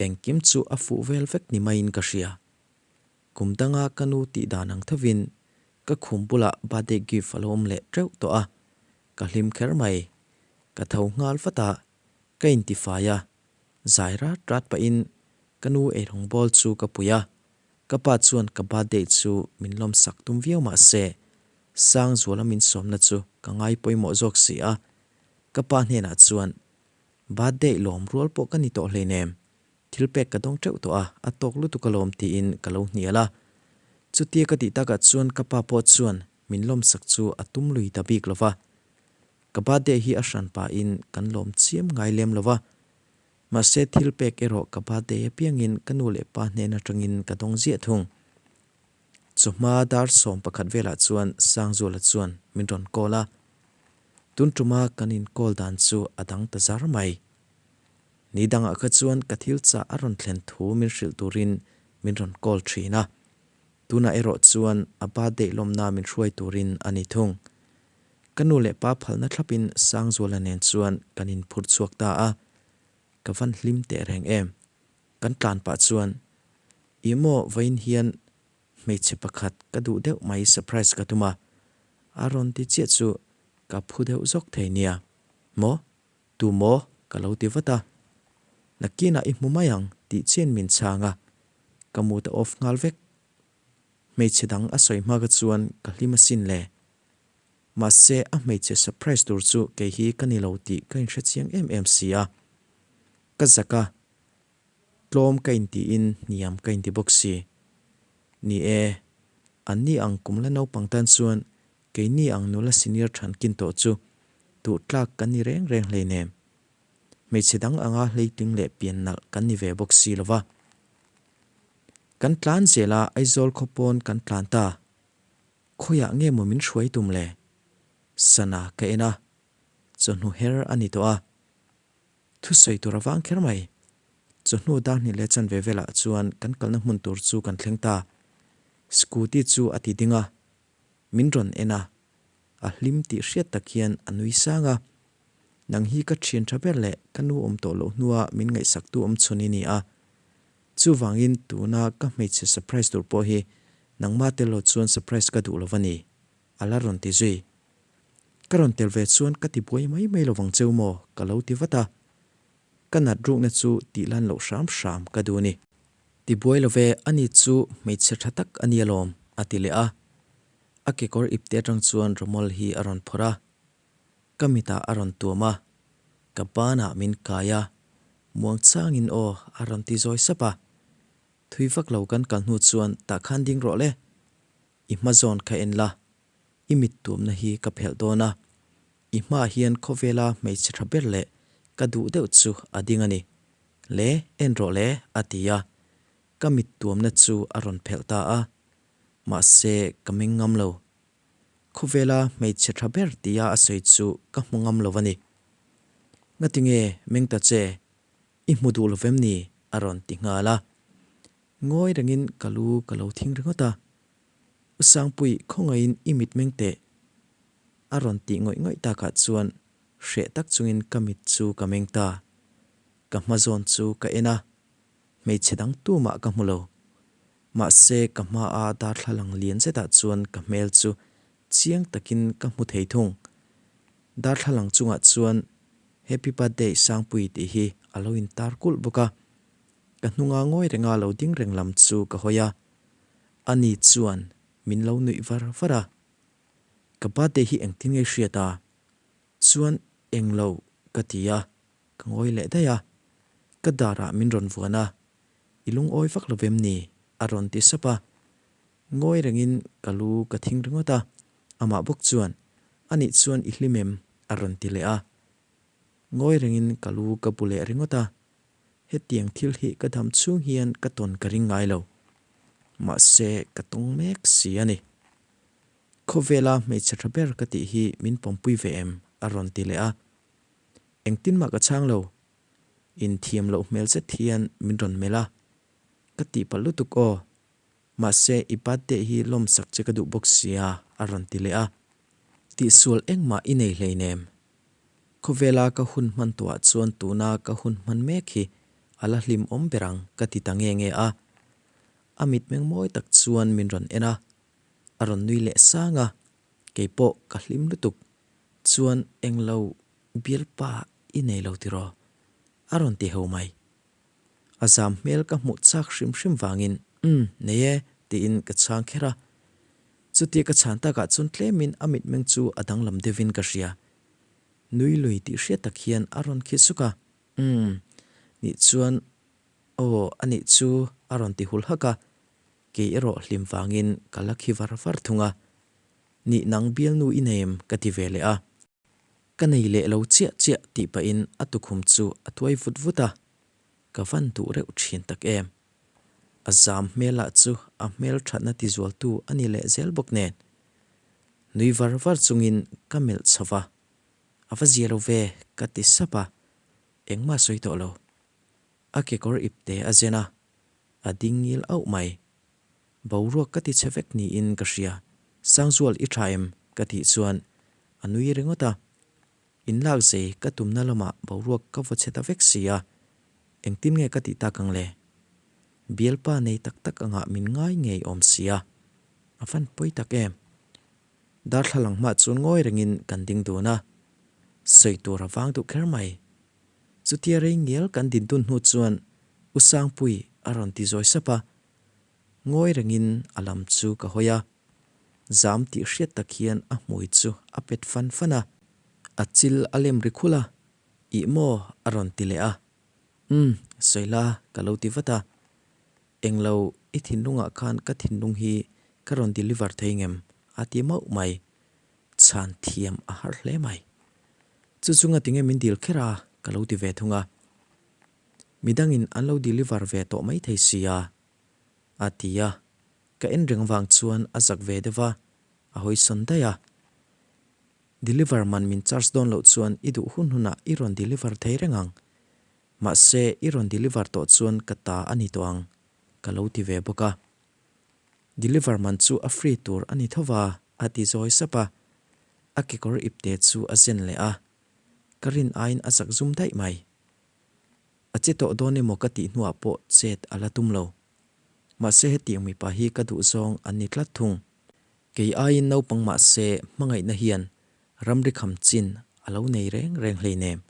engkim chu a fuh vel vek ni maiin ka hria. Kum danga ka nu tih dan ang thovin ka khum bulah birthday gift a lo awm leh teuh tawh a, ka hlim kher mai. Ka tho nghal vat a, ka intifai a, zai rat rat pahin ka nu eirawng bawl chu ka pui a, ka pa chuan ka birthday chu min lawmsak tum viau mah se, Sangzuala min sawmna chu ka ngai pawimawh zawk si a, ka pa hnenah chuan, Birthday lawm rual pawh ka ni tawh hleinem, thil pek ka dawng teuh tawh a, a tawk lutuk alawm tiin ka lo hnial a. Chutia ka tih takah chuan ka pa pawh chuan min lawmsak chu a tum lui ta bik lo va. Ka birthday hi a hran pahin kan lawm chiam ngai lem lo va, mahse thil pek erawh ka birthday apiangin ka nu leh pa hnen atangin ka dawng ziah thung. Chawhma dar 11 velah chuan Sangzuala chuan min rawn call a, tun tuma kan in call dan chu a dang ta zar mai. Ni dangah kha chuan ka thil chah a rawn thlen thu min hrilh turin min rawn call thin a, tunah erawh chuan a birthday lawmna min hruai turin a ni thung. Ka nu leh pa phalna thlapin Sangzuala nen chuan kan inphur chhuak ta a. Ka van hlim teh reng em. Kan tlan pah chuan, Ih maw vawiin hian hmeichhe pakhat ka duh deuh mai surprise ka tum a, a rawn ti chiah chu ka phu deuh zawk thei nia. Maw? Tu maw? Ka lo ti vat a. Nakinah i hmu mai ang tih chian min chhang a, ka mood a off nghal vek. Hmeichhe dang a sawi hma ka chuan ka hlim asin le. Mahse a hmeichhe surprise tur chu kei hi ka ni lo tih ka inhre chiang em em si a. Ka zak a, tlawm ka intiin hniam ka inti bawk si. Ni e, anni ang kum la naupang tan chuan keini ang nula senior thankin tawh chu duh tlak kan ni reng reng hleinem. Hmeichhe dang anga hleitling leh pian nalh kan ni ve bawk si lova. Kan tlan zel a, Aizawl khaw pawn kan tlan ta. Khawiah nge maw min hruai tum le? Sana ka en a, chawhnu her a ni tawh a. Thusawi tur a vang kher mai. Chawhnu dar hnih leh chanve velah chuan kan kalna hmun tur chu kan thleng ta. Scooty chu a ti ding a, min rawn en a, a hlim tih hriat tak hian a nui sang a. Nang hi ka thian tha ber leh ka nu awm tawh loh hnua min ngaihsaktu awm chhun i ni a. Chuvangin tuna ka hmeichhe surprise tur pawh hi nangmah tel lo chuan surprise ka duh lo va ni, a la rawn ti zui. Ka rawn tel ve chuan ka ti buai mai mai lovang cheu maw ka lo ti vat a. Ka nat rukna chu tih lan loh hram hram ka duh a ni. Ti buai lo ve, ani chu hmeichhe tha tak a ni alawm, a ti leh a. A kekawr ipte atang chuan rawmawl hi a rawn phawrh a. Ka mitah a rawn tuam a, ka banah min kai a, muang changin aw a rawn ti zawi sap a. Thui vak lo kan kal hnu chuan tah khan ding rawh le, i hma zawn kha en la, i mit tuamna hi ka phelh dawn a, i hmaah hian khawvela hmeichhe tha ber leh ka duh deuh chu a ding a ni. Le, en rawh le, a ti a, ka mit tuamna chu a rawn phelh ta a, mahse ka meng ngam lo. Khawvela hmeichhe tha ber tia a sawi chu ka hmu ngam lo a ni. Ngatinge meng ta che, i hmu duh lovem ni? a rawn ti nghal a. Ngawi rengin ka lu ka lo thing ringawt a. U Sangpui khawngaihin i mit meng teh a rawn tih ngawih ngawih takah chuan hreh tak chungin ka mit chu ka meng ta. Ka hma zawn chu ka en a, hmeichhe dang tumah ka hmu lo. Mahse ka hmaa darthlalang lian zetah chuan ka hmel chu chiang takin ka hmu thei thung. Darthlalang chungah chuan Happy Birthday Sangpui tih hi a lo intar kulh bawk a. Ka hnunga ngawi renga lo ding reng lam chu ka hawi a. Ani chuan min lo nuih var var a. Ka birthday hi engtin nge i hriat a? Chuan englo ka ti a, ka ngawi leh daih a. Ka darah min rawn vuan a, I lungawi vak lo vem ni? a rawn ti sap a. Ngawi rengin ka lu ka thing ringawt a, amah bawk chuan, Anih chuan i hlim em? a rawn ti leh a. Ngawi rengin ka lu ka bu leh ringawt a, hetiang thil hi ka dam chhung hian ka tawn ka ring ngai lo. Mahse, ka tawng mek si a ni. Khawvela hmeichhe tha ber ka tih hi min pawmpui ve em? a rawn ti leh a. Engtin mah ka chhang lo, Inthiam loh hmel zet hian min rawn melh a, ka tihpalh lutuk aw, mahse i birthday hi lawmsak che ka duh bawk sia a rawn ti leh a. Tihsual engmah i nei hleinem. Khawvela ka hun hman tawhah chuan tuna ka hun hman mek hi a la hlimawm ber ang ka ti ta nge nge a. A mitmeng mawi tak chuan min rawn en a, a rawn nui leh sang a, keipawh ka hlim lutuk chuan englo bialpa i nei lo tiraw? A rawn ti ho mai. A zam hmel ka hmuh chak hrim hrim vangin, Umm, nei e, tiin ka chhang kher a. Chutia ka chhan takah chuan tlemin a mitmeng chu a danglam deuhin ka hria. Nui lui tih hriat tak hian a rawn khi suk a, Umm, nih chuan, aw, a nih chu, a rawn ti hul hak a. Kei erawh hlim vangin ka la khi var var thung a. Nih nang bialnu i nei em? ka ti ve leh a. Ka nei leh lo chiah chiah tih pahin a tukhum chu a tuai vut vut a, ka van duh reuh thin tak em. A zam hmelah chu a hmel thatna tizualtu a ni leh zel bawk nen. Nui var var chungin ka melh chho va, A va zia lo ve ka ti sap a, engmah sawi tawh lo. A kekawr ipte a zen a, a ding ngil auh mai. Boruak ka ti chhe vek niin ka hria. Sangzual i tha em? ka tih chuan a nui ringawt a. Inlak zei ka tumna lamah boruak ka vaw chhe ta vek si a. Engtin nge ka tih tak ang le? Bialpa nei tak tak angah min ngai ngei awm sia, a van pawi tak em? Darthlalang hmah chuan ngawi rengin kan ding dun a, sawi tur a vang duh kher mai. Chutia rei ngial kan din dun hnu chuan U Sangpui a rawn ti zawi sap a, ngawi rengin a lam chu ka hawi a. Zam tih hriat tak hian a hmui chu a pet fan fan a, a chil a lem ri khul a, Ih maw? a rawn ti leh a. Umm, sawi la, ka lo ti vat a. Englo, i thinlungah khan ka thinlung hi ka rawn deliver thei ngem? a ti mauh mai. Chhan thiam a har hle mai. Chu chu ngatinge min dil kher a? ka lo ti ve thung a. Midangin an lo deliver ve tawh mai thei sia, a ti a. Ka en reng vang chuan a zak ve deuh a, a hawi sawn daih a. Deliver man min charge dawn loh chuan i duh hun hunah i rawn deliver thei reng ang. Mahse, i rawn deliver tawh chuan ka ta a ni tawh ang, ka lo ti ve bawk a. Deliver man chu a free tur a ni tho va, a ti zawi sap a. A kekawr ipte chu a zen leh a. Ka rin aiin a zak zum daih mai. A che tawh dawn emaw ka tih hnuah pawh chet a la tum lo. Mahse hetiang mipa hi ka duh zawng an ni tlat thung. Kei aiin naupang mahse hmangaihna hian ramri kham chin a lo nei reng reng hleinem.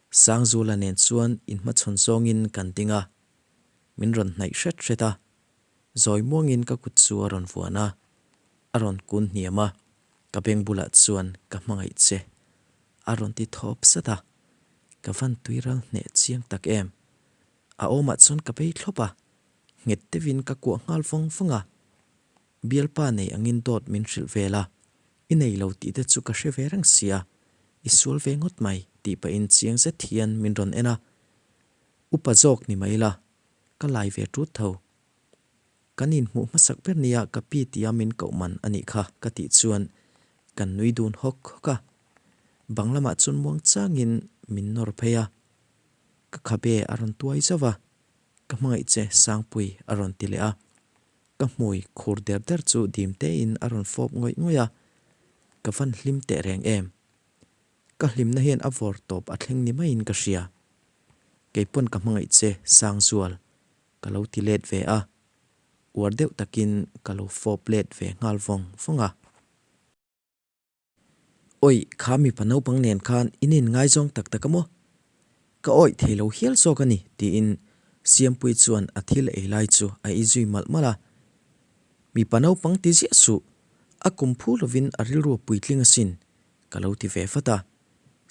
Sangzula nen chuan inhmachhawn zawngin kan ding a, min rawn hnaih hret hret a, zawi muangin ka kut chu a rawn vuan a, a rawn kun hniam a, ka beng bulah chuan ka hmangaih che a rawn ti thawp sat a, ka van tuiral hneh chiang tak em. A awmah chuan ka bei thlawp a, nghet deuhin ka kuah nghal vawng vawng a. Bialpa nei angin dawt min hrilh vel a, i nei lo tih te chu ka hre ve reng sia, i sual ve ngawt mai tih pahin chiang zet hian min rawn en a. Upa zawk ni mai la, ka lai ve tut tho. Kan inhmuh hmasak ber nia ka pi tia min koh man a nih kha ka tih chuan kan nui dun hawk hawk a. Bang lamah chuan muang changin min nawr phei a, ka khabe a rawn tuai zauh a, Ka hmangaih che Sangpui a rawn ti leh a. Ka hmui khur der der chu dim tein a rawn fawp ngawih ngawih a, ka van hlim teh reng em. Ka hlimna hian a vawr tawp a thleng ni maiin ka hria. Keipawn ka hmangaih che Sangzual, ka lo ti let ve a, uar deuh takin ka lo fawp let ve nghal vawng vawng a. Awih, kha mipa naupang nen khan in inngaizawng tak tak a maw? Ka awih thei lo hial zawk a ni, tiin Siampuii chuan a thil ei lai chu a ei zui malh malh a. Mipa naupang ti ziah suh, a kum phu lovin a rilru a puitling asin, ka lo ti ve vat a.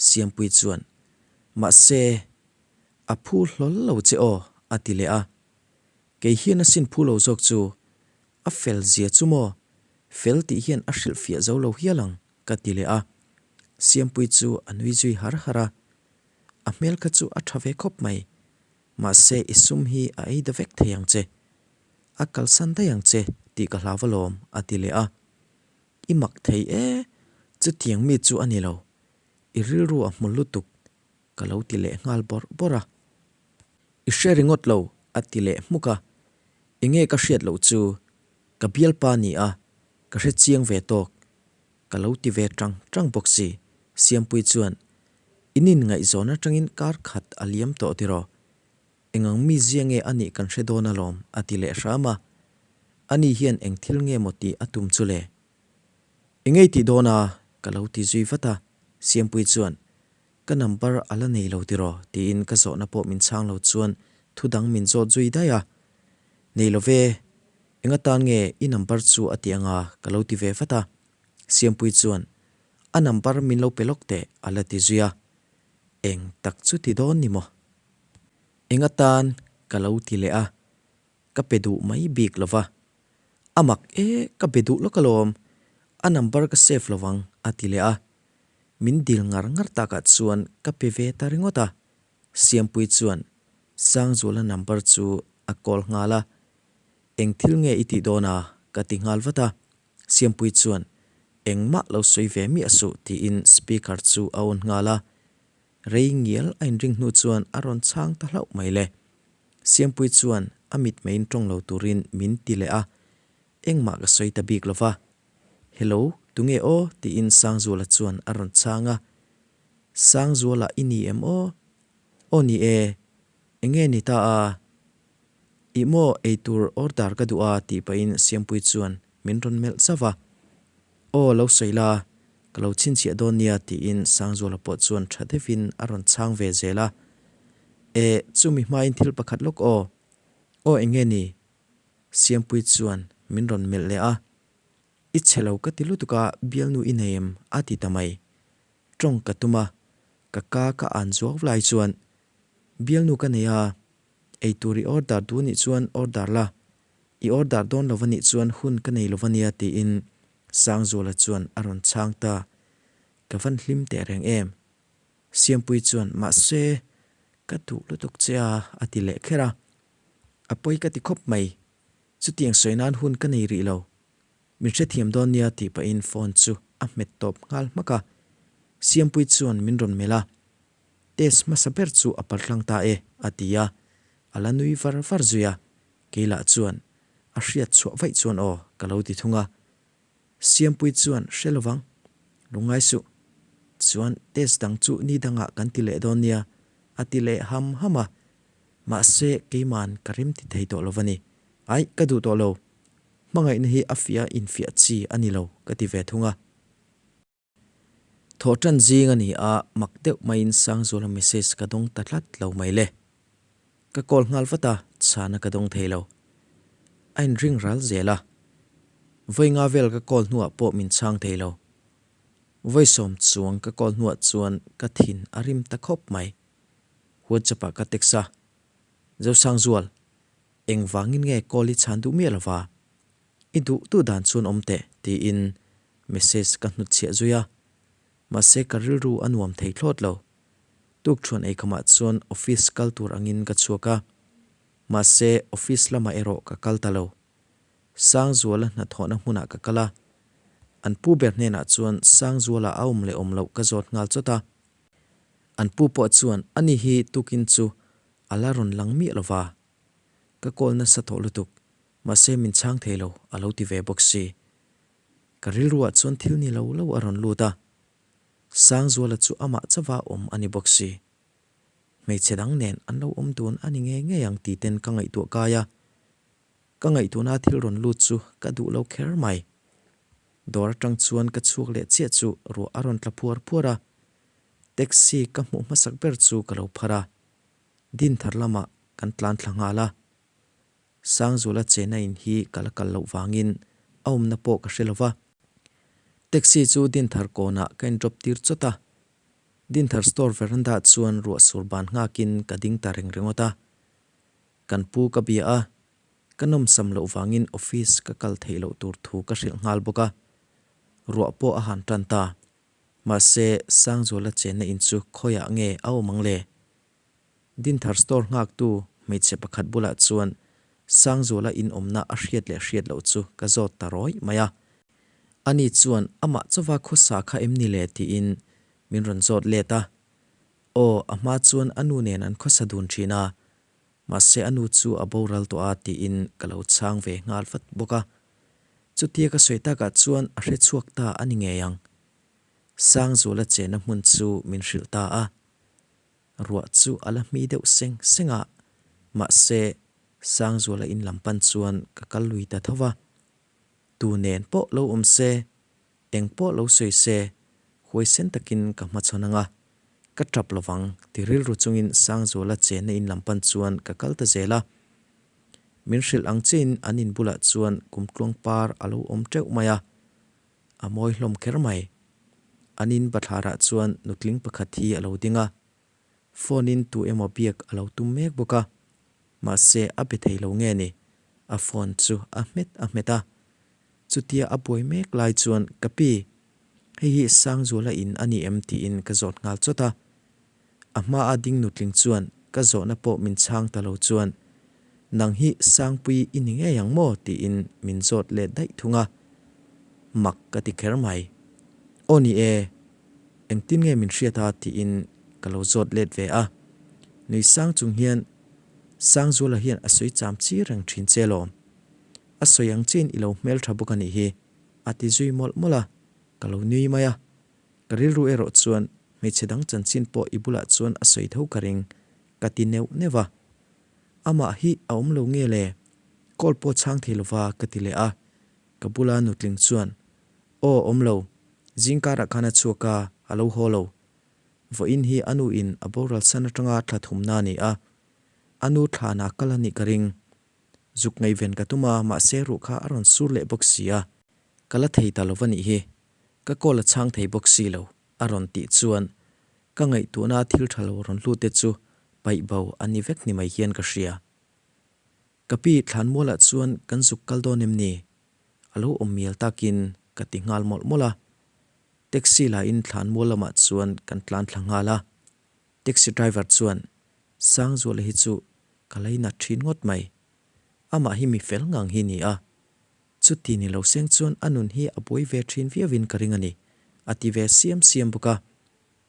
Siampuii chuan, Mahse, a phu hlawl lo che aw, a ti leh a. Kei hian asin phu lo zawk chu, A fel zia chu maw? Fel tih hian a hrilhfiah zo lo hial ang, ka ti leh a. Siampuii chu a nui zui har har a. A hmel kha chu a tha ve khawp mai. Mahse i sum hi a ei da vek thei ang che. A kalsan daih ang che tih ka hlau alawm, a ti leh a. I mak thei e, chutiang mi chu a ni lo. I rilru a hmu lutuk, ka lo ti leh nghal bawrh bawrh a. I hre ringawt lo, a ti leh hmuk a. Enge ka hriat loh chu, ka bialpa ni a, ka hre chiang ve tawk. Ka lo ti ve tang tang bawk si. Siampuii chuan, In inngaihzawn atangin kar khat a liam tawh tiraw? Engang mi zia nge a nih kan hre dawn alawm, a ti leh hram a. Ani hian eng thil nge maw tih a tum chu le? Enge i tih dawn a? Ka lo ti zui vat a. Siampuii chuan, Ka number a la nei lo tiraw? tiin ka zawhna pawh min chhang lo chuan thu dang min zawt zui daih a. Nei lo ve, eng atan nge i number chu a ti anga ka lo ti ve vat a. Siampuii chuan, A number min lo pe lawk teh a la ti zui a. Eng tak chu ti dawn ni maw? Eng atan ka lo ti leh a, ka pe duh mai bik lo va. A mak e, ka be duh lawk alawm, a number ka save lo vang a ti leh a. Min dil ngar ngar takah chuan ka pe ve ta ringawt a, Siampuii chuan Sangzuala number chu a call nghal a, Eng thil nge i tih dawn a? ka ti nghal vat a, Siampuii chuan Engmah lo sawi ve miah suh tiin speaker chu a on nghal a, rei ngial a inring hnu chuan a rawn chhang ta hlauh mai le. Siampuii chuan a mitmeiin tawng lo turin min ti leh a, engmah ka sawi ta bik lo va. Hello, tunge aw? tiin Sangzuala chuan a rawn chhang a. Sangzuala i ni em aw? Aw ni e. Enge ni ta a? Ih maw eitur order ka duh a tih pahin Siampuii chuan min rawn melh zauh a. Aw lo sawi la, ka lo chhinchhiah dawn nia tiin Sangzuala pawh chuan tha deuhin a rawn chhang ve zel a. Eh, chumi hmain thil pakhat lawk aw. Aw enge ni? Siampuii chuan min rawn melh leh a. I chhe lo ka ti lutuk a, bialnu i nei em? a ti ta mai. Tawng ka tum a, ka ka ka an zuau lai chuan, Bialnu ka nei a, eitur i order duh anih chuan order la, i order dawn lo anih chuan hun ka nei lo ania tiin Sangzuala chuan a rawn chhang ta. Ka van hlim teh reng em? Siampuii chuan, Mahse, ka duh lutuk che a, a ti leh kher a. A pawi ka ti khawp mai. Chutiang sawi nan hun ka nei rih lo. Min hrethiam dawn nia tih pahin phone chu a hmet tawp nghal hmak a. Siampuii chuan min rawn melh a, Test hmasa ber chu a paltlang ta e, a ti a. A la nui var var zui a. Kei lah chuan a hriat chhuah vaih chuan aw ka lo ti thung a. Siampuii chuan hre lovang, lungngai suh. Chuan test dang chu ni dangah kan ti leh dawn nia, a ti leh ham ham a. Mahse keiman ka rem ti thei tawh lo va ni. Aih, ka duh tawh lo. Hmangaihna hi a fiah infiah chi a ni lo ka ti ve thung a. Thawhṭan zing a ni a, mak deuh maiin Sangzuala message ka dawng ta tlat lo mai le. Ka call nghal vat a, chhana ka dawng thei lo. A inring ral zel a. Vawi nga vel ka call hnuah pawh min chhang thei lo. Vawi sawm chuang ka call hnuah chuan ka thin a rim ta khawp mai. WhatsApp ah ka text a, Zosangzual, engvangin nge call i chhan duh miah lova? I duh duh dan chuan awm teh, tiin message ka hnutchhiah zui a. Mahse ka rilru a nuam thei thlawt lo. Tukṭhuan eikhamah chuan office kal tur angin ka chhuak a. Mahse office lamah erawh ka kal ta lo. Sangzuala hnathawhna hmunah ka kal a. An pu ber hnenah chuan Sangzuala a awm leh awm loh ka zawt nghal chawt a. An pu pawh chuan ani hi tukin chu a la rawn lang miah lo va. Ka call nasa tawh lutuk, mahse min chhang thei lo a lo ti ve bawk si. Ka rilruah chuan thil ni lo lo a rawn lut a, Sangzuala chu amah chauha awm a ni bawk si. Hmeichhe dang nen an lo awm dun a ni ngei ngei ang tih ten ka ngaihtuah kai a, ka ngaihtuahna thil rawn lut chu ka duh lo kher mai. Dawr atang chuan ka chhuak leh chiah chu ruah a rawn tla phuar phuar a, taxi ka hmuh hmasak ber chu ka lo phar a, Dinthar lamah kan tlan thla nghal a. Sangzuala chena in hi ka la kal loh vangin a awmna pawh ka hre lo va. Taxi chu Dinthar kawnah ka in drop tir chawt a. Dinthar store veranda chuan ruah sur ban nghakin ka ding ta reng ringawt a. Kan pu ka bia a, ka nawmsam loh vangin office ka kal theih loh tur thu ka hrilh nghal bawk a. Ruah pawh a han tan ta. Mahse, Sangzuala chenna in chu khawiah nge a awm ang le? Dinthar store nghaktu hmeichhe pakhat bulah chuan Sangzuala in awmna a hriat leh hriat loh chu ka zawt ta rawih mai a. Ani chuan amah chauva khawsa kha em ni le tiin min rawn zawt let a. Aw, a hma chuan a nu nen an khawsa dun thin a, mahse a nu chu a boral tawh a tiin ka lo chhang ve nghal vat bawk a. Chutia ka sawi takah chuan a hre chhuak ta a ni ngei ang. Sangzuala chenna hmun chu min hrilh ta a. Ruah chu a la hmi deuh seng seng a, mahse Sangzuala in lam pan chuan ka kal lui ta tho va. Tu nen pawh lo awm se, eng pawh lo sawi se, huaisen takin ka hmachhawn ang a, ka tap lovang ti rilru chungin Sangzuala chenna in lam pan chuan ka kal ta zel a. Min hrilh ang chiin an in bulah chuan kumtluang par a lo awm teuh mai a, a mawi hlawm kher mai. An in bathlarah chuan nutling pakhat hi a lo ding a, phone in tu emaw biak a lo tum mek bawk a, mahse a be thei lo nge ni, a phone chu a hmet a hmet a. Chutia a buai mek lai chuan ka pi, hei hi Sangzuala in a ni em tiin ka zawt nghal chawt a. A hmaa ding nutling chuan ka zawhna pawh min chhang ta lo chuan, Nang hi Sangpui i ni ngei ang maw? tiin min zawt let daih thung a. Mak ka ti kher mai. Aw ni e, engtin nge min hriat a? tiin ka lo zawt let ve a. Nui sang chung hian Sangzuala hian a sawi cham chi reng thin che lawm. A sawi ang chiin i lo hmeltha bawk a nih hi, a ti zui mawlh mawlh a, ka lo nui mai a. Ka rilru erawh chuan hmeichhe dang chanchin pawh i bulah chuan a sawi tho ka ring, ka ti neuh neuh a. Amah hi a awm lo nge le? Call pawh chhang thei lova ka ti leh a. Ka bula nutling chuan, Aw, awm lo. Zingkarah khan a chhuak a, a lo haw lo. Vawiin hi a nu in a boral san atanga thla thumna a ni a. A nu thlanah kal a nih ka ring. Zuk ngaihven ka tum a, mahse ruh kha a rawn sur leh bawk si a. Ka la thei ta lo va nih hi. Ka call a chhang thei bawk si lo, a rawn tih chuan ka ngaihtuahna thil tha lo rawn hlut te chu paih bo a ni vek ni mai hian ka hria. Ka pi Thlanmualah chuan kan zuk kal dawn em ni? A lo awm mial takin ka ti nghal mawlh mawlh a. Taxi lain Thlanmual lamah chuan kan tlan thla nghal a. Taxi driver chuan, Sangzuala hi chu ka lainat thin ngawt mai. Amah hi mi fel ngang hi ni a. Chuti ni lo seng chuan a nun hi a buai ve thin viauin ka ring a ni, a ti ve siam siam bawk a.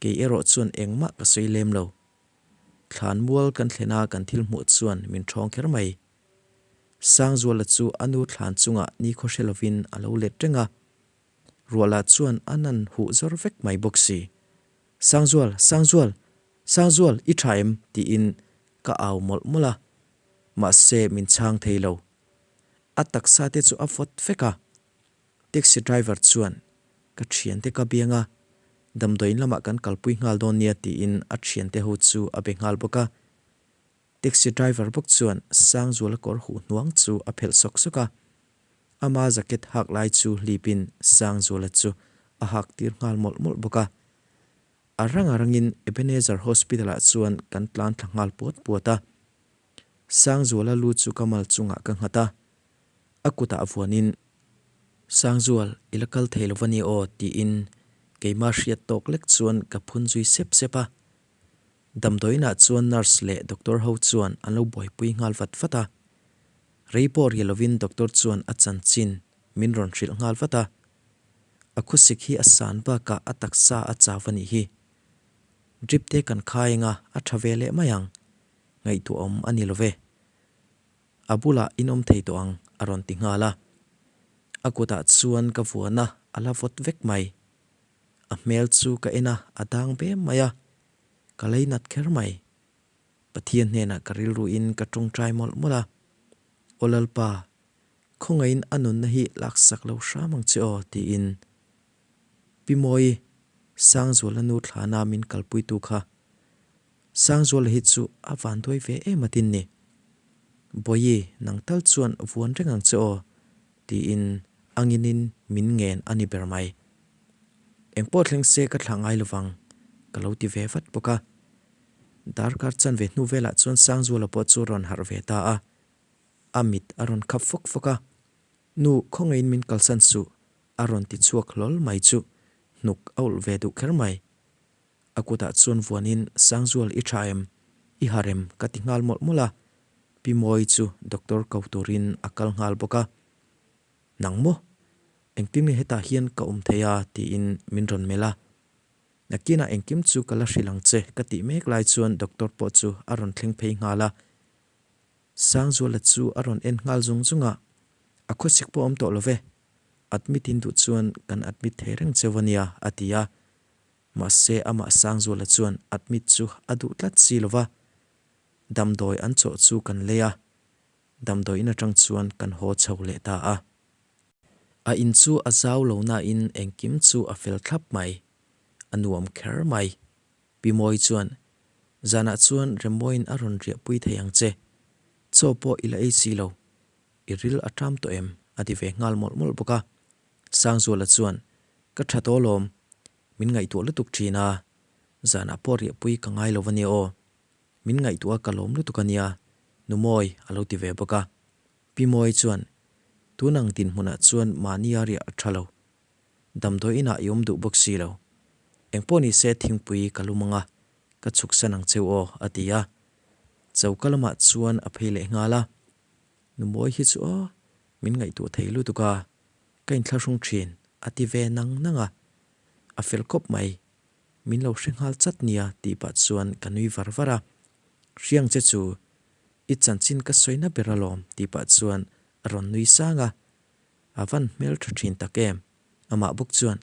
Kei erawh chuan engmah ka sawi lem lo. Thlanmual kan thlen a kan thil hmuh chuan min ṭhawng kher mai. Sangzuala chu a nu thlan chungah nikhaw hre lovin a lo let reng a. Ruahlah chuan a nan huh zawr vek mai bawk si. Sangzual! Sangzual! Sangzual, i ṭha em? tiin ka au mawlh mawlh a. Mahse min chhang thei lo. A taksa te chu a vawt vek a. Taxi driver chuan, Ka thiante ka biang a, damdawiin lamah kan kalpui nghal dawn nia tiin a thiante ho chu a be nghal bawk a. Taxi driver bawk chuan Sangzuala kawr huh hnuang chu a phelh sawk sawk a. Ama jacket hak lai chu hlipin Sangzuala chu a hak tir nghal mawlh mawlh bawk a. A rang a rangin Ebenezer Hospital ah chuan kan tlan thla nghal puat puat a. Sangzuala lu chu ka mal chungah ka nghat a. A kutah vuanin, Sangzual, i la kal thei lo va ni aw, tiin keimah hriat tawk lek chuan ka phun zui sep sep a. Damdawiinah chuan nurse leh doctor ho chuan an lo buaipui nghal vat vat a. Rei pawh ri lovin doctor chuan a chanchin min rawn hrilh nghal vat a. A khawsik hi a san bakah a taksa a chau a nih hi. Drip te kan khai anga a tha ve leh mai ang. Ngaihtuahawm a ni lo ve. A bulah in awm thei tawh ang, a rawn ti nghal a. A kutah chuan ka vuan a, a la vawt vek mai. A hmel chu ka en a, a dang bem mai a. Ka lei nat kher mai. Pathian hnenah ka rilruin ka tawngtai mawlh mawlh a. Aw Lalpa, khawngaihin a nunna hi laksak lo hram ang che aw, tiin. Pi Mawi, Sangzuala nu thlana min kalpuitu kha Sangzuala hi chu a vanduai ve em a tin ni. Bawihi, nang tal chuan vuan reng ang che aw, tiin anginin min ngen a ni ber mai. Engpawh thleng se ka thlah ngai lovang, ka lo ti ve vat bawk a. Darkar chanve hnu velah chuan Sangzuala pawh chu rawn harh ve ta a. A mit a rawn khap fawk fawk a. Nu, khawngaihin min kalsan suh, a rawn ti chhuak hlawl mai chu hnuk a ulh ve duh kher mai. A kutah chuan vuanin, Sangzual i tha em? I har em? ka ti nghal mawlh mawlh a. Pi Mawi chu doctor ko turin a kal nghal bawk a. Nang maw? Engtin nge hetah hian ka awm thei a? tiin min rawn melh a. Nakinah engkim chu ka la hrilh ang che ka tih mek lai chuan doctor pawh chu a rawn thleng phei nghal a. Sangzuala chu a rawn en nghal zung zung a, A khawsik pawh awm tawh lo ve. Admit in duh chuan kan admit thei reng cheu a nia, a ti a. Mahse amah Sangzuala chuan admit chu a duh tlat si lo va, damdawi an chawh chu kan lei a, damdawi in atang chuan kan haw chho leh ta a. A in chu a zau lo nain engkim chu a fel thlap mai, a nuam kher mai. Pi Mawi chuan, Zanah chuan Remmawiin a rawn riahpui thei ang che, chaw pawh i la ei si lo, i ril a ṭam tawh em? a ti ve nghal mawlh mawlh bawk a. Sangzuala chuan, Ka ṭha tawh alawm, min ngaihtuah lutuk ṭhin a, zanah pawh riahpui ka ngai lo ania aw. Min ngaihtuah a ka lawm lutuk ania, Nu Mawi a lo ti ve bawk a. Pi Mawi chuan, Tun ang dinhmunah chuan mahnia riah a ṭha lo. Damdawi inah i awm duh bawk si lo. Engpawh ni se thingpui ka lum ang a, ka chhuksan ang cheu aw, a ti a. Choka lamah chuan a phei leh nghal a. Nu Mawi hi chu aw, min ngaihtuah thei lutuk a, ka inthlahrung thin, a ti ve nang nang a. A fel khawp mai, min lo hre nghal chat nia tih pah chuan ka nui var var a. Hriang che chu, i chanchin ka sawi na ber alawm tih pah chuan a rawn nui sang a. A van hmel tha thin tak em? Amah bawk chuan,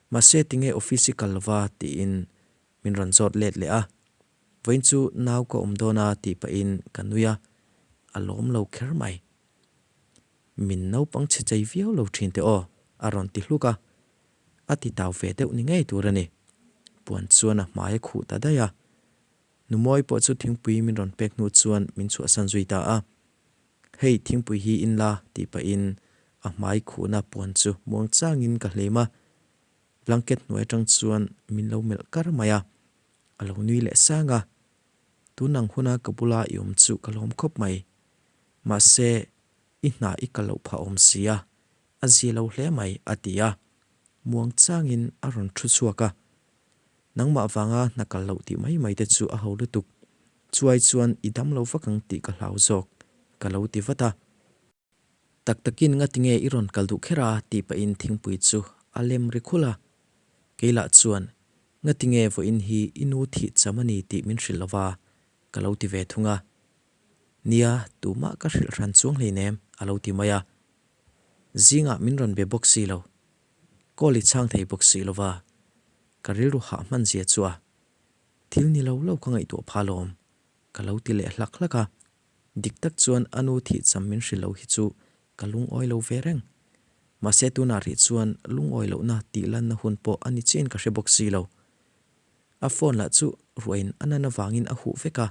Mahse tinge office i kal lova tiin min rawn zawt let leh a. Vawiin chu nau ka awm dawn a tih pahin ka nui a. A lawm lo kher mai. Min naupang chhe chei viau lo thin teh aw, a rawn ti hluk a. A ti tau ve deuh ni ngei tur a ni. Puan chuan a hmai a khuh ta daih a. Numawi pawh chu thingpui min rawn pek hnu chuan min chhuahsan zui ta a. Hei thingpui hi in la tih pahin a hmai khuhna puan chu muang changin ka hlim a. Blanket hnuai atang chuan min lo melh kar mai a. A lo nui leh sang a. Tun ang huna ka bula i awm chu ka lawm khawp mai. Mahse, i hna i kal loh phah awm si a, a zia lo hle mai, a ti a. Muang changin a rawn thu chhuak a. Nangmah vanga hna kal loh tih mai mai te chu a ho lutuk. Chuai chuan i dam lo vak ang tih ka hlau zawk, ka lo ti vat a. Tak takin ngatinge i rawn kal duh kher a? tih pahin thingpui chu a lem ri khulh a. Kei lah chuan, Ngatinge vawiin hi i nu thih cham a ni tih min hrilh lova, ka lo ti ve thung a. Nia, tumah ka hrilh hran chuang hleinem, a lo ti mai a. Zingah min rawn be bawk si lo. Call i chhang thei bawk si lova, ka rilru hah hman zia chu a. Thil ni lo lo ka ngaihtuah pha alawm, ka lo ti leh hlak hlak a. Dik tak chuan a nu thih cham min hrilh lo hi chu ka lungawi lo ve reng. Mahse tunah rih chuan lungawi lohna tih lanna hun pawh a ni chiahin ka hre bawk si lo. A phone lah chu ruahin a nan avangin a huh vek a,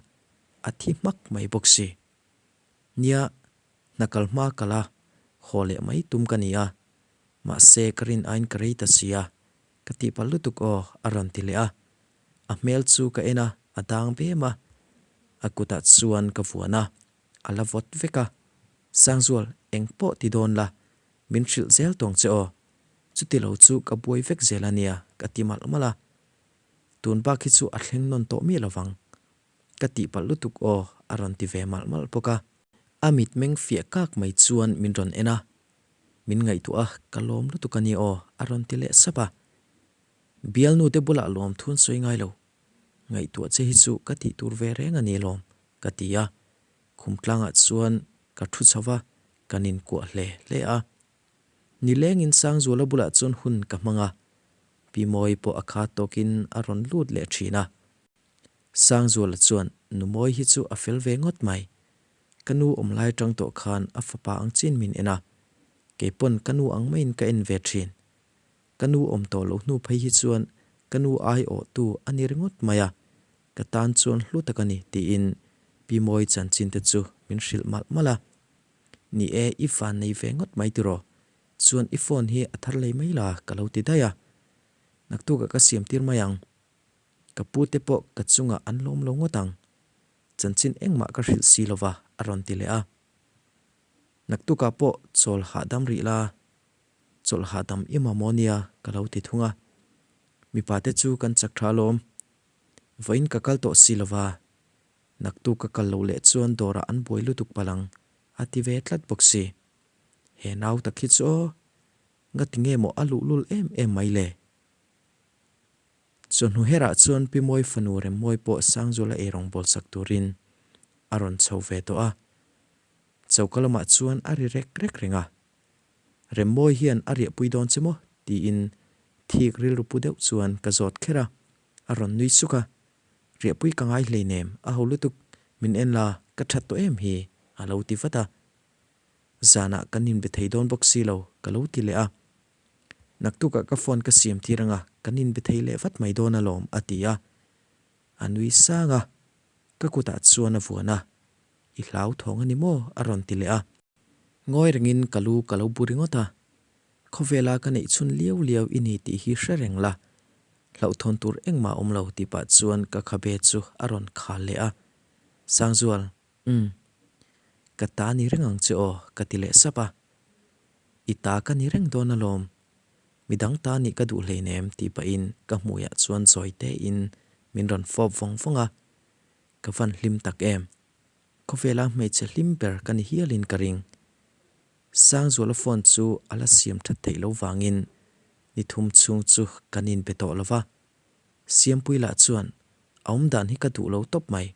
a thi hmak mai bawk si. Nia, hna kal hma kal a, haw leh mai tum ka ni a. Mahse ka rin aiin ka rei ta si a, ka tihpalh lutuk aw a rawn ti leh a. A hmel chu ka en a, a dang bem a. A kutah chuan ka vuan a, a la vawt vek a. Sangzual, eng pawh ti dawn la, min hrilh zel tawng che aw. Chuti lo chu ka buai vek zel a nia, ka ti malh malh a. Tun bak hi chu a thleng nawn tawh miah lovang. Ka tihpalh lutuk aw, a rawn ti ve malh malh bawk a. A mitmeng fiah kak mai chuan min rawn en a. Min ngaihtuah a, ka lawm lutuk a nia aw, a rawn ti leh sap a. Bialnu te bulah lawm thun sawi ngai lo. Ngaihtuah che hi chu ka tih tur ve reng a ni lawm, ka ti a. Khum tlangah chuan ka thu chho va, kan inkuah hle hle a. Nilengin Sangzuala bulah chuan hun ka hmang a, Pi Mawi pawh a khat tawkin a rawn lut leh thin a. Sangzuala chuan Nu Mawi hi chu a fel ve ngawt mai. Ka nu awm lai atang tawh khan a fapa ang chin min en a, keipawn ka nu ang maiin ka en ve thin. Ka nu awm tawh loh hnu phei hi chuan ka nu aiawhtu a ni ringawt mai a, ka tan chuan hlu tak a ni tiin Pi Mawi chanchin te chu min hrilh malh malh a. Ni e, i van nei ve ngawt mai tiraw? Chuan i phone hi a thar lei mai la ka lo ti daih a. Naktukah ka siam tir mai ang. Ka pu te pawh ka chungah an lawm lo ngawt ang. Chanchin engmah ka hrilh si lova a rawn ti leh a. Naktukah pawh chawl hahdam rih la Chawlh hahdam i mamawh nia ka lo ti thung a. Mipa te chu kan chak tha alawm. Vawiin ka kal tawh si lova, naktuk ka kal loh leh chuan dawrah an buai lutuk palh ang a ti ve tlat bawk si. He nau tak hi chu aw, ngati nge maw a luhlul em em mai le? Chawhnu herah chuan Pi Mawi fanu Remmawi pawh Sangzuala eirawng bawl sak turin a rawn chho ve tawh a. Choka lamah chuan a ri rek rek reng a. Remmawi hian a riahpui dawn che maw? tiin thik rilru pu deuh chuan ka zawt kher a, a rawn nui suk a. Riahpui ka ngai hleinem, a ho lutuk, min en la, ka that tawh em hi, a lo ti vat a. Zanah kan inbe thei dawn bawk si lo, ka lo ti leh a. Naktukah ka phone ka siam tir anga, kan inbe thei leh vat mai dawn alawm, a ti a. A nui sang a, ka kutah chuan a vuan a, I hlau thawng a ni maw? a rawn ti leh a. Ngawi rengin ka lu ka lo bu ringawt a, Khawvela ka neih chhun liau liau i ni tih hi hre reng la, hlauhthawn tur engmah a awm lo tih pah chuan ka khabe chu a rawn khal leh a. Sangzual, umm. Ka ta ni reng ang che aw, ka ti leh sap a. I ta ka ni reng dawn alawm, midang ta nih ka duh hleinem tih pahin ka hmuiah chuan zawi tein min rawn fawp vawng vawng a, ka van hlim tak em. Khawvela hmeichhe hlim ber ka ni hialin ka ring. Sangzuala phone chu a la siam that theih lo vangin ni thum chhung chu kan inbe tawh lo va. Siampui lah chuan a awm dan hi ka duh lo tawp mai.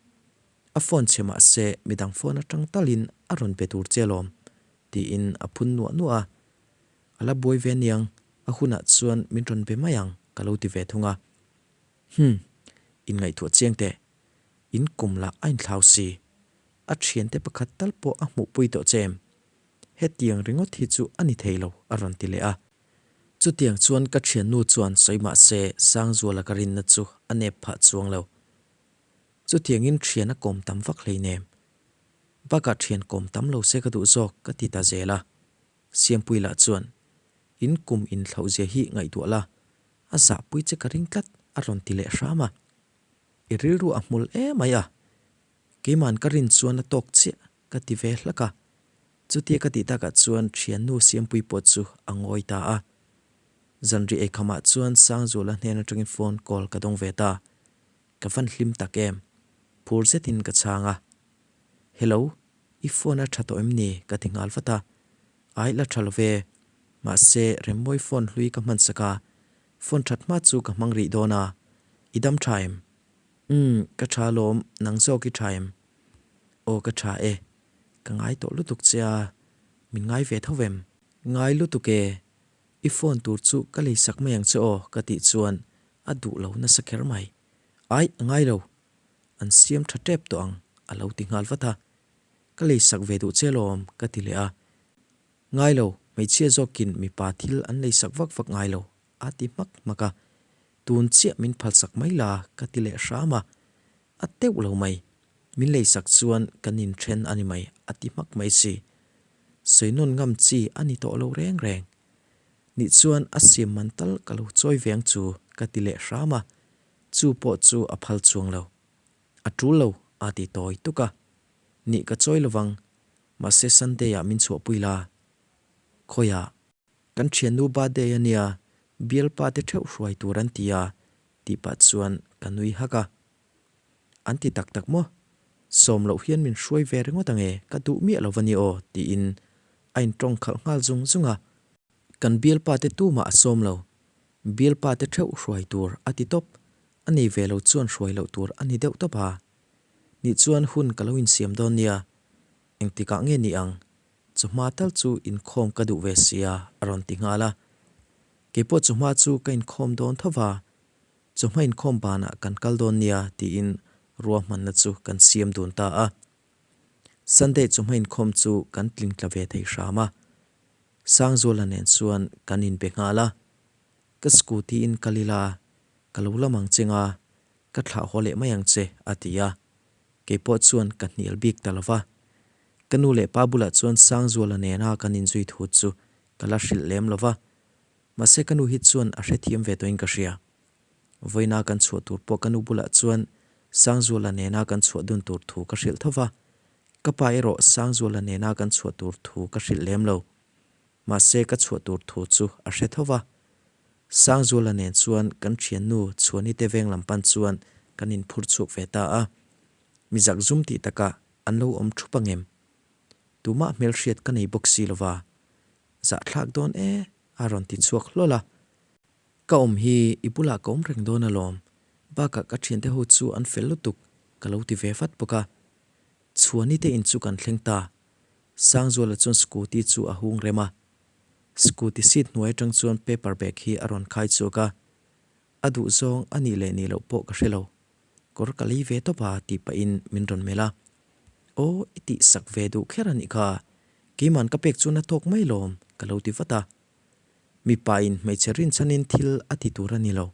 A phone chhe mah se midang phone atang talin a rawn be tur che alawm tiin a phun nuah nuah a. A la buai ve aniang, a hunah chuan min rawn be mai ang ka lo ti ve thung a. Hum, inngaihtuah chiang teh. In kum lah a inthlau si. A thiante pakhat tal pawh a hmuhpui tawh che em? Hetiang ringawt hi chu a ni thei lo, a rawn ti leh a. Chutiang chuan ka thiannu chuan sawi mah se Sangzuala ka rinna chu a nep phah chuang lo. Chutiangin thian a kawm tam vak hleinem. Bakah thian kawm tam lo se ka duh zawk ka ti ta zel a. Siampui lah chuan, In kum inthlauh zia hi ngaihtuah la, a zahpui che ka ring tlat, a rawn ti leh hram a. I rilru a hmul emai a, keima'n ka rin chuan a tawk chiah ka ti ve hlak a. Chutia ka tih takah chuan thiannu Siampui pawh chu a ngawi ta a. Zanri eikhamah chuan Sangzuala hnen atangin phone call ka dawng ve ta. Ka van hlim tak em? Phur zetin ka chhang a. Hello, i phone a tha tawh em ni? ka ti nghal vat a. Ai la tha lo ve. Mahse, Remmawi phone hlui ka hman sak a, phone that hma chu ka hmang rih dawn a. I dam tha em? Umm, ka tha alawm, nang zawk i tha em? Aw ka tha e. Ka ngai tawh lutuk che a, min ngai ve tho vem? Ngai lutuk e, i phone tur chu ka lei sak mai ang che aw ka tih chuan a duh lo nasa kher mai. Aih, a ngai lo. An siam tha tep tawh ang a lo ti nghal vat a. Ka lei sak ve duh che alawm ka ti leh a. Ngai lo, hmeichhia zawkin mipa thil an lei sak vak vak ngai lo a ti hmak hmak a. Tun chiah min phal sak mai la ka ti leh hram a. A teuh lo mai. Min lei sak chuan kan inthen a ni mai a ti hmak mai si. Sawi nawn ngam chi a ni tawh lo reng reng. Nih chuan a siam man tal ka lo chawi ve ang chu ka ti leh hram a, chu pawh chu a phal chuang lo. A tul lo a ti tawi tuk a. Nih ka chawi lovang, mahse Sunday ah min chhuahpui la. Khawiah? Kan thiannu birthday a nia, bialpa te theuh hruai tur an ti a tih pah chuan ka nui hak a. An ti tak tak maw? Sawm loh hian min hruai ve ringawt ang e, ka duh miah lo va ni aw, tiin a intawng khalh nghal zung zung a. Kan bialpa te tumah a sawm lo, bialpa te theuh hruai tur a ti tawp, a nei ve lo chuan hruai loh tur a ni deuh tawp a. Nih chuan hun ka lo insiam dawn nia, engtikah nge ni ang? Chawhma tal chu inkhawm ka duh ve sia, a rawn ti nghal a. Keipawh chawhma chu ka inkhawm dawn tho va, Chawhma inkhawm banah kan kal dawn nia tiin ruahmanna chu kan siam dun ta a. Sunday chawhma inkhawm chu kan tling tla ve thei hram a. Sangzuala nen chuan kan inbe nghal a. Ka scooty in kal ila, ka lo lam ang che nga, ka thlah haw leh mai ang che a ti a. Keipawh chuan ka hnial bik ta lo va. Ka nu leh pa bulah chuan Sangzuala nena kan inzui thu chu ka la hrilh lem lo va. Mahse ka nu hi chuan a hrethiam ve tawhin ka hria. Vawiina kan chhuah tur pawh ka nu bulah chuan Sangzuala nena kan chhuah dun tur thu ka hrilh tho va, ka pa erawh Sangzuala nena kan chhuah tur thu ka hrilh lem lo. Mahse ka chhuah tur thu chu a hre tho va. Sangzuala nen chuan kan thiannu Chhuani te veng lam pan chuan kan inphur chhuak ve ta a. Mi zakzum tih takah an lo awm thup angem? Tumah hmelhriat ka nei bawk si lova, Zahthlak dawn e, a rawn ti chhuak hlawl a. Ka awm hi i bulah ka awm reng dawn alawm, bakah ka thiante ho chu an fel lutuk ka lo ti ve vat bawk a. Chhuani te in chu kan thleng ta. Sangzuala chuan scooty chu a hung rem a. Scooty seat hnuai atang chuan paper bag hi a rawn khai chhuak a. A duh zawng a nih leh nih loh pawh ka hre lo. Kawr ka lei ve tawp a tih pahin min rawn melh a. Aw i tih sak ve duh kher a nih kha, keiman ka pek chuan a tawk mai lawm ka lo ti vat a. Mipa in hmeichhe rinchhanin thil a ti tur a ni lo.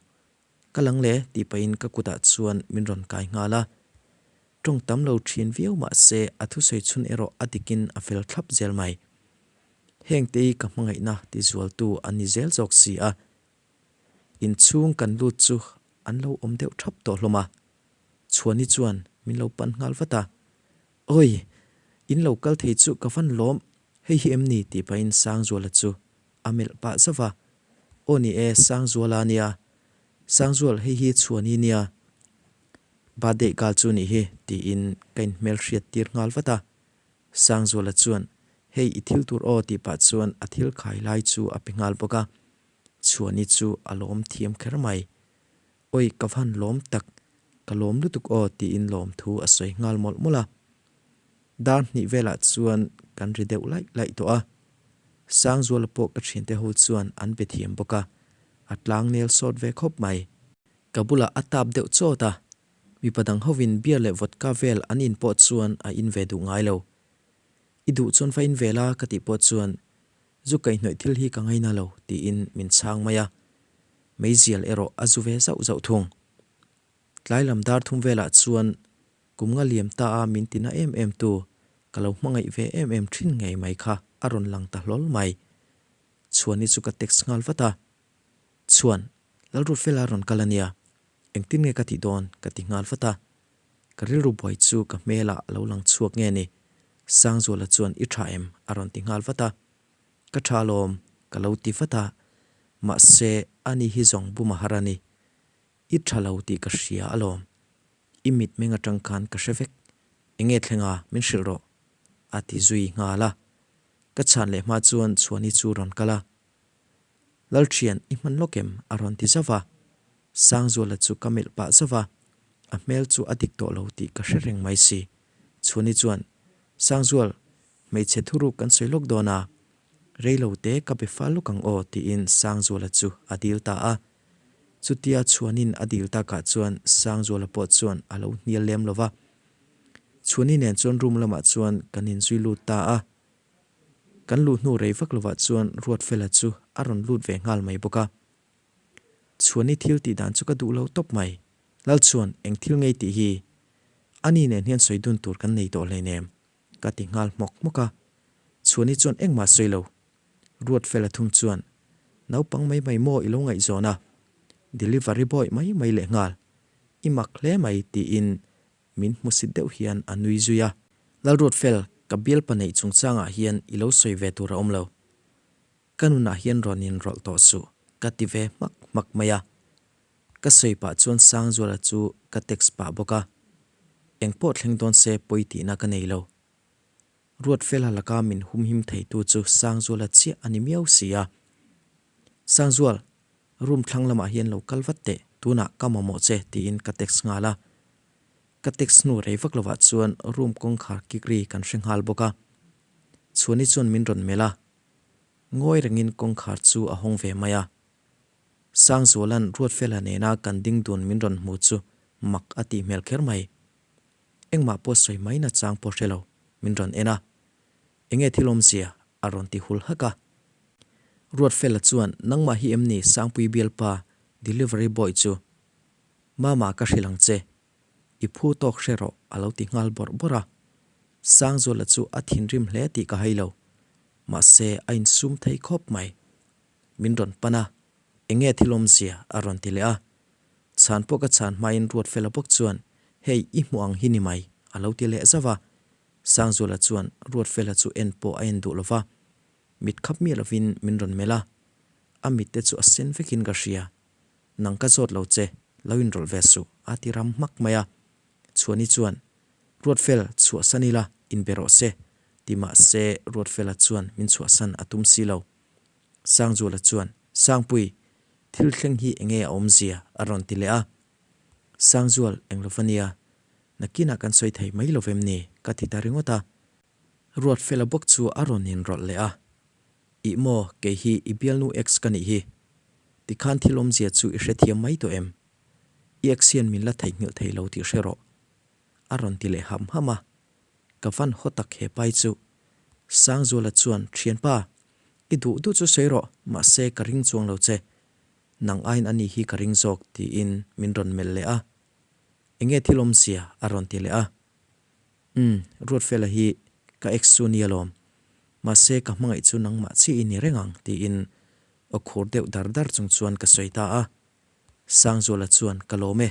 Ka lang le tih pahin ka kutah chuan min rawn kai nghal a. Tawng tam lo thin viau mah se a thusawi chhun erawh a dikin a fel thlap zel mai. Hengte hi ka hmangaihna tizualtu an ni zel zawk si a. Inchhung kan lut chu an lo awm deuh thap tawh hlawm a, Chhuani chuan min lo pan nghal vat a, Awi! In lo kal thei chu ka van lawm, hei hi em ni? tih pahin Sangzuala chu a melh pah zauh a, Aw ni e, Sangzuala nia, Sangzual hei hi Chhuani nia, birthday girl chu nih hi tiin ka inhmelhriat tir nghal vat a, Sangzuala chuan Hei i thil tur aw tih pah chuan a thil khai lai chu a pe nghal bawk a, Chhuani chu a lawm thiam kher mai. Awi ka van lawm tak, ka lawm lutuk aw tiin lawmthu a sawi nghal mawlh mawlh a. Dar hnih velah chuan kan ri deuh laih laih tawh a. Sangzuala pawh ka thiante ho chuan an be thiam bawk a, a tlang nel sawt ve khawp mai. Ka bulah a tap deuh chawt a. Mipa dang hovin beer leh vodka vel an in pawh chuan a in ve duh ngai lo. I duh chuan va in ve la ka tih pawh chuan zu kaihhnawih thil hi ka ngaina lo tiin min chhang mai a. Meizial erawh a zu ve zauh zauh thung. Tlai lam dar thum velah chuan kum nga liam ta a min tina em em tu ka lo hmangaih ve em em thin ngei mai kha a rawn lang ta hlawl mai. Chhuani chu ka text nghal vat a. Chhuan, Lalrutfela rawn kal a nia. Engtin nge ka tih dawn? ka ti nghal vat a. Ka rilru buai chu ka hmelah a lo lang chhuak nge ni? Sangzuala chuan i tha em? a rawn ti nghal vat a. Ka tha alawm, ka lo ti vat a. Mahse, ani hi zawng bum a har a ni. I tha lo tih ka hria alawm. I mitmeng atang khan ka hre vek. Enge thleng a, min hrilh rawh, a ti zui nghal a. Ka chhan leh hma chuan Chhuani chu rawn kal a. Lalthian, i hman lawk em? a rawn ti zauh a. Sangzuala chu ka melh pah zauh a, a hmel chu a dik tawh lo tih ka hre reng mai si. Chhuni chuan, Sangzual, hmeichhe thuruk kan sawi lawk dawn a, rei lo te ka be fal lawk ang aw tiin Sangzuala chu a dil ta a. Chutia Chhuanin a dil takah chuan Sangzuala pawh chuan a lo hnial lem lo va. Chhuni nen chuan room lamah chuan kan inzui lut ta a. Kan luh hnu rei vak lovah chuan Ruatfela chu a rawn lut ve nghal mai bawk a. Chhuani thil tih dan chu ka duh lo tawp mai. Lalchhuan, eng thil ngei tih hi? Ani nen hian sawi dun tur kan nei tawh hleinem, ka ti nghal hmawk hmawk a. Chhuani chuan engmah sawi lo. Ruatfela thung chuan, Naupang mai mai maw i lo ngaihzawn a? Delivery boy mai mai lehnghal. I mak hle mai, tiin Min hmusit deuh hian a nui zui a. Lalruatfel, ka bialpa neih chungchangah hian i lo sawi ve tur a awm lo. Ka nunah hian rawn inrawlh tawh suh, ka ti ve hmak hmak mai a. Ka sawi pah chuan Sangzuala chu ka text pah bawk a. Engpawh thleng dawn se pawi tihna ka nei lo. Ruatfela laka min humhim theitu chu Sangzuala chiah a ni miau si a. Sangzual, room thlang lamah hian lo kal vat teh, tunah ka mamawh che tiin ka text nghal a. Ka text hnu rei vak lovah chuan room kawngkhar kik ri kan hre nghal bawk a. Chhuani chuan min rawn melh a. Ngawi rengin kawngkhar chu a hawng ve mai a. Sangzuala'n Ruatfela nena kan ding dun min rawn hmu chu mak a tih hmel kher mai. Engmah pawh sawi mai na chang pawh hre lo, min rawn en a. Enge thil awmzia? a rawn ti hul hak a. Ruatfela chuan, Nangmah hi em ni Sangpui bialpa delivery boy chu? Mama ka hrilh ang che. I phu tawk hre rawh a lo ti nghal bawrh bawrh a. Sangzuala chu a thinrim hle tih ka hai lo. Mahse a insum thei khawp mai. Min rawn pan a, Enge thil awmzia? a rawn ti leh a. Chhan pawh ka chhan hmain Ruatfela bawk chuan, Hei, i hmuh ang hi ni mai, a lo ti leh zauh a. Sangzuala chuan Ruatfela chu en pawh a en duh lo va, mit khap miah lovin min rawn melh a. A mitte chu a sen vekin ka hria. Nang ka zawt lo che, lo inrawlh ve suh, a ti ram hmak mai a. Chhuani chuan, Ruatfel, chhuahsan ila, inbe rawh se, ti mah se Ruatfela chuan min chhuahsan a tum si lo. Sangzuala chuan, Sangpui, thil thleng hi enge a awmzia? a rawn ti leh a. Sangzual, eng lova nia, nakinah kan sawi thei mai lo vem ni? ka ti ta ringawt a. Ruatfela bawk chu a rawn inrawlh leh a. Ih maw, kei hi i bialnu ex ka nih hi. Tikhan thil awmzia chu i hrethiam mai tawh em? I ex hian min la theihnghilh thei lo tih hre rawh. A rawn ti leh ham ham a. Ka van haw tak he pai chu. Sangzuala chuan, Thianpa, i duh duh chu sawi rawh, mahse ka ring chuang lo che. Nang aiin ani hi ka ring zawk, tiin min rawn melh leh a. Enge thil awmzia? a rawn ti leh a. Umm, Ruatfela hi ka ex chu ni alawm. Mahse ka hmangaih chu nangmah chiah i ni reng ang, tiin aw khur deuh dar dar chung chuan ka sawi ta a. Sangzuala chuan, Ka lawm e.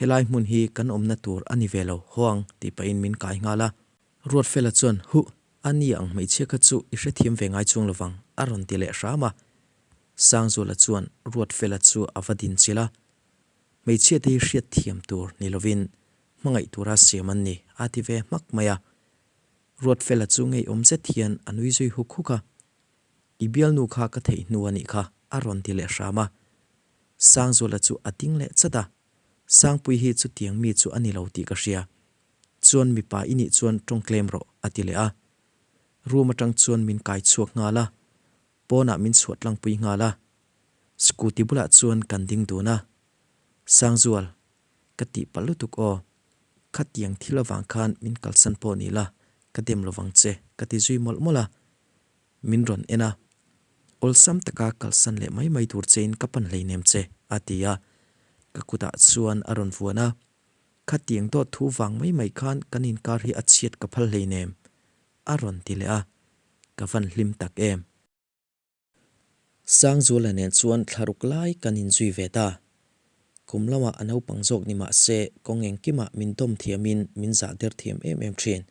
Helai hmun hi kan awmna tur a ni ve lo, haw ang, tih pahin min kai nghal a. Ruatfela chuan, Huh! A ni ang hmeichhia kha chu i hrethiam ve ngai chuang lovang, a rawn ti leh hram a. Sangzuala chuan Ruatfela chu a va din chilh a. Hmeichhia te hi hriatthiam tur ni lovin hmangaih tura siam an ni, a ti ve hmak mai a. Ruatfela chu ngeiawm zet hian a nui zui huk huk a. I bialnu kha ka theih hnu a nih kha, a rawn ti leh hram a. Sangzuala chu a ding leh chat a, Sangpui hi chutiang mi chu a ni lo tih ka hria. Chuan mipa i nih chuan tawng tlem rawh, a ti leh a. Room atang chuan min kai chhuak nghal a, pawnah min chhuah tlangpui nghal a. Scooty bulah chuan kan ding dun a. Sangzual, Ka tihpalh lutuk aw. Khatiang thil avang khan min kalsan pawh ni la, ka dem lovang che, ka ti zui mawlh mawlh a. Min rawn en a, Awlsam taka kalsan leh mai mai tur chein ka pan hleinem che, a ti a. Ka kutah chuan a rawn vuan a, Khatiang dawt thu vang mai mai khan kan inkar hi a chhiat ka phal hleinem, a rawn ti leh a. Ka van hlim tak em. Sangzuala nen chuan thlaruk lai kan inzui ve ta. Kum lamah a naupang zawk ni mah se kawng engkimah min dawm thiamin min zah der thiam em em thin.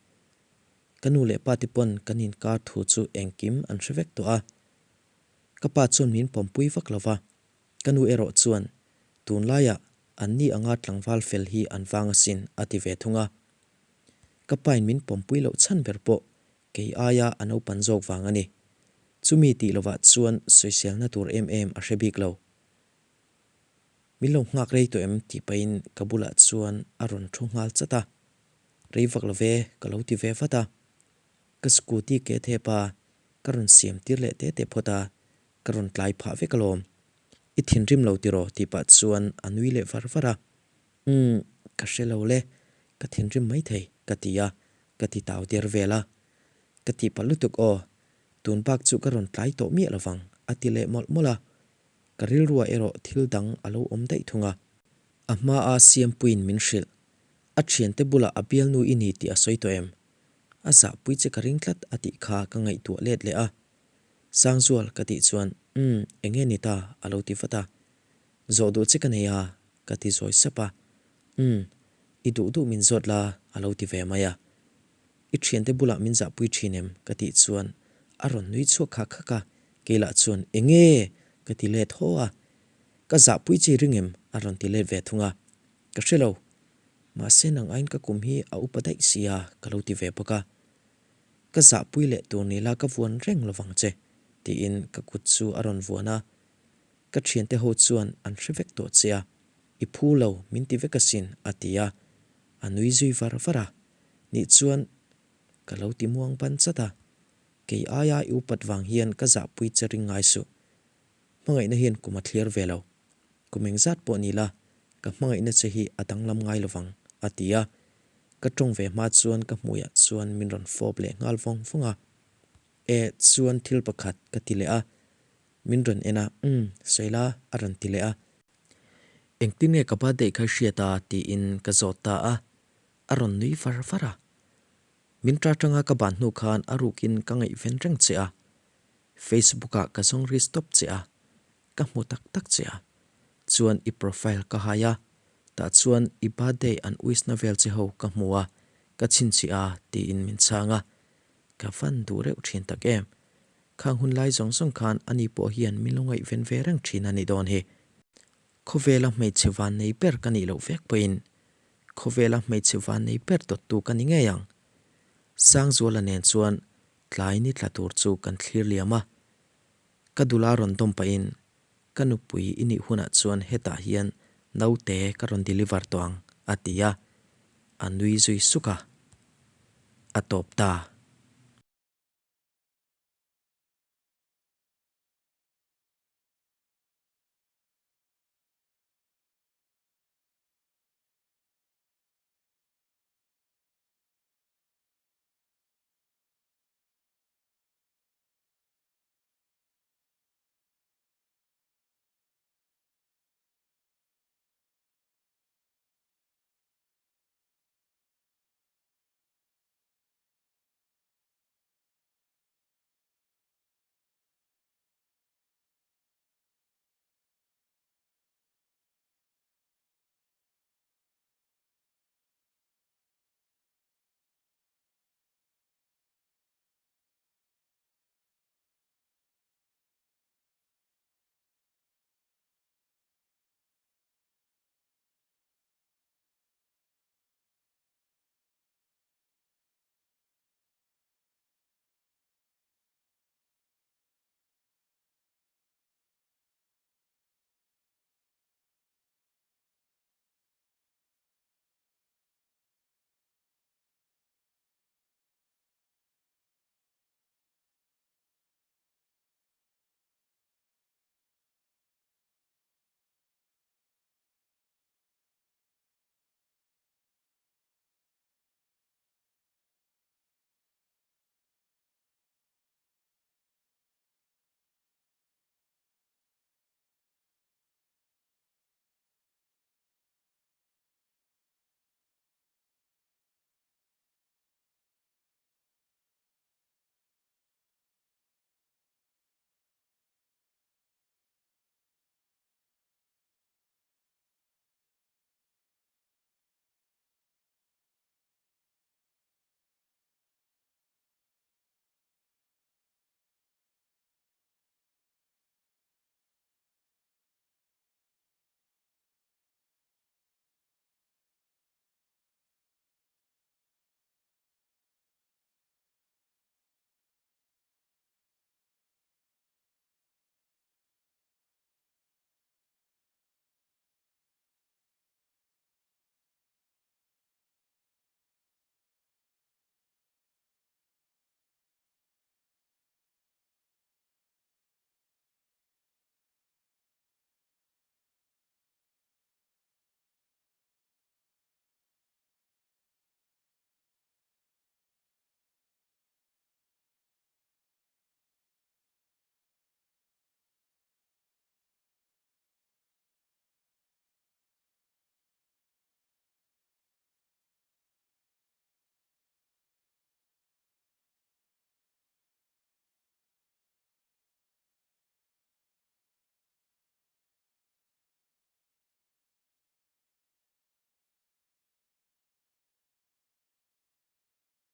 Ka nu leh pa te pawn kan inkar thu chu engkim an hre vek tawh a. Ka pa chuan min pawmpui vak lo va, ka nu erawh chuan tunlaiah an ni anga tlangval fel hi an vang asin a ti ve thung a. Ka pain min pawmpui loh chhan ber pawh Kei aia a naupan zawk vang a ni. Chumi tih lovah chuan sawiselna tur em em a hre bik lo. Min lo nghak rei tawh em tih pahin ka bulah chuan a rawn thu nghal chat a. Rei vak lo ve ka lo ti ve vat a. Ka scooty ke thep a, ka rawn siam tir leh te te phawt a, ka rawn tlai phah vek alawm. I thinrim lo tiraw tih pah chuan a nui leh var var a. Umm, ka hre lo le, ka thinrim maithei, ka ti a, ka ti tau der vel a. Ka tih palh lutuk aw, tun bak chu ka rawn tlai tawh miah lovang, a ti leh mawlh mawlh a. Ka rilruah erawh thil dang a lo awm daih thung a. A hmaa Siampuiin min hrilh, a thiante bulah a bialnu i ni tih a sawi tawh em? A zahpui che ka ring tlat a tih kha ka ngaihtuah let leh a. Sangzual ka tih chuan, Umm, eng nge ni ta? a lo ti vat a. Zawh duh che ka nei a, ka ti zawi sap a. Umm, i duh duh min zawt la, a lo ti ve mai a. I thiante bulah min zahpui thin em? ka tih chuan a rawn nui chhuak khak khak a, kei lah chuan Enge? ka ti let haw a. Ka zahpui chi ring em? a rawn ti let ve thung a. Ka hre lo. Mahse nang aiin ka kum hi a upa daih si a, ka lo ti ve bawk a. Ka zahpui leh tur ni la ka vuan reng lovang che, tiin ka kut chu a rawn vuan a. Ka thiante ho chuan an hre vek tawh che a, i phu lo min ti vek asin a ti a, a nui zui var var a. Nih chuan ka lo ti muang ban chat a, kei aia i upat vang hian ka zahpui che ring ngai suh. Hmangaihna hian kum a thliar ve lo. Kum engzat pawh ni la, ka hmangaihna che hi a danglam ngai lovang a ti a. Ka tawng ve hma chuan ka hmuiah chuan min rawn fawp leh nghal vawng vawng a. E chuan thil pakhat ka ti leh a, Min rawn en a, Umm, sawi la, a rawn ti leh a. Engtin nge ka birthday kha i hriat a? tiin ka zawt ta a. A rawn nui var var a. Min ṭa ṭanga ka ban hnu khan a rukin ka ngaihven reng che a. Facebook ah ka zawng ri stop che a, ka hmu tak tak che a. Chuan i profile ka hai a, tah chuan i birthday an wish na vel che ho ka hmu a, ka chhinchhiah a, tiin min chhang a. Ka van duh reuh ṭhin tak em. Khang hun lai zawng zawng khan ani pawh hian min lo ngaihven ve reng thin a ni dawn hi. Khawvela hmeichhe van nei ber ka nih loh vek pawhin khawvela hmeichhe van nei ber dawttu ka ni ngei ang. Sangzuala nen chuan tlai ni tla tur chu kan thlir liam a. Ka dula rawn dawm pahin ka nupui i nih hunah chuan hetah hian naute ka rawn deliver tawh ang a ti a, a nui zui suk a. A tawp ta.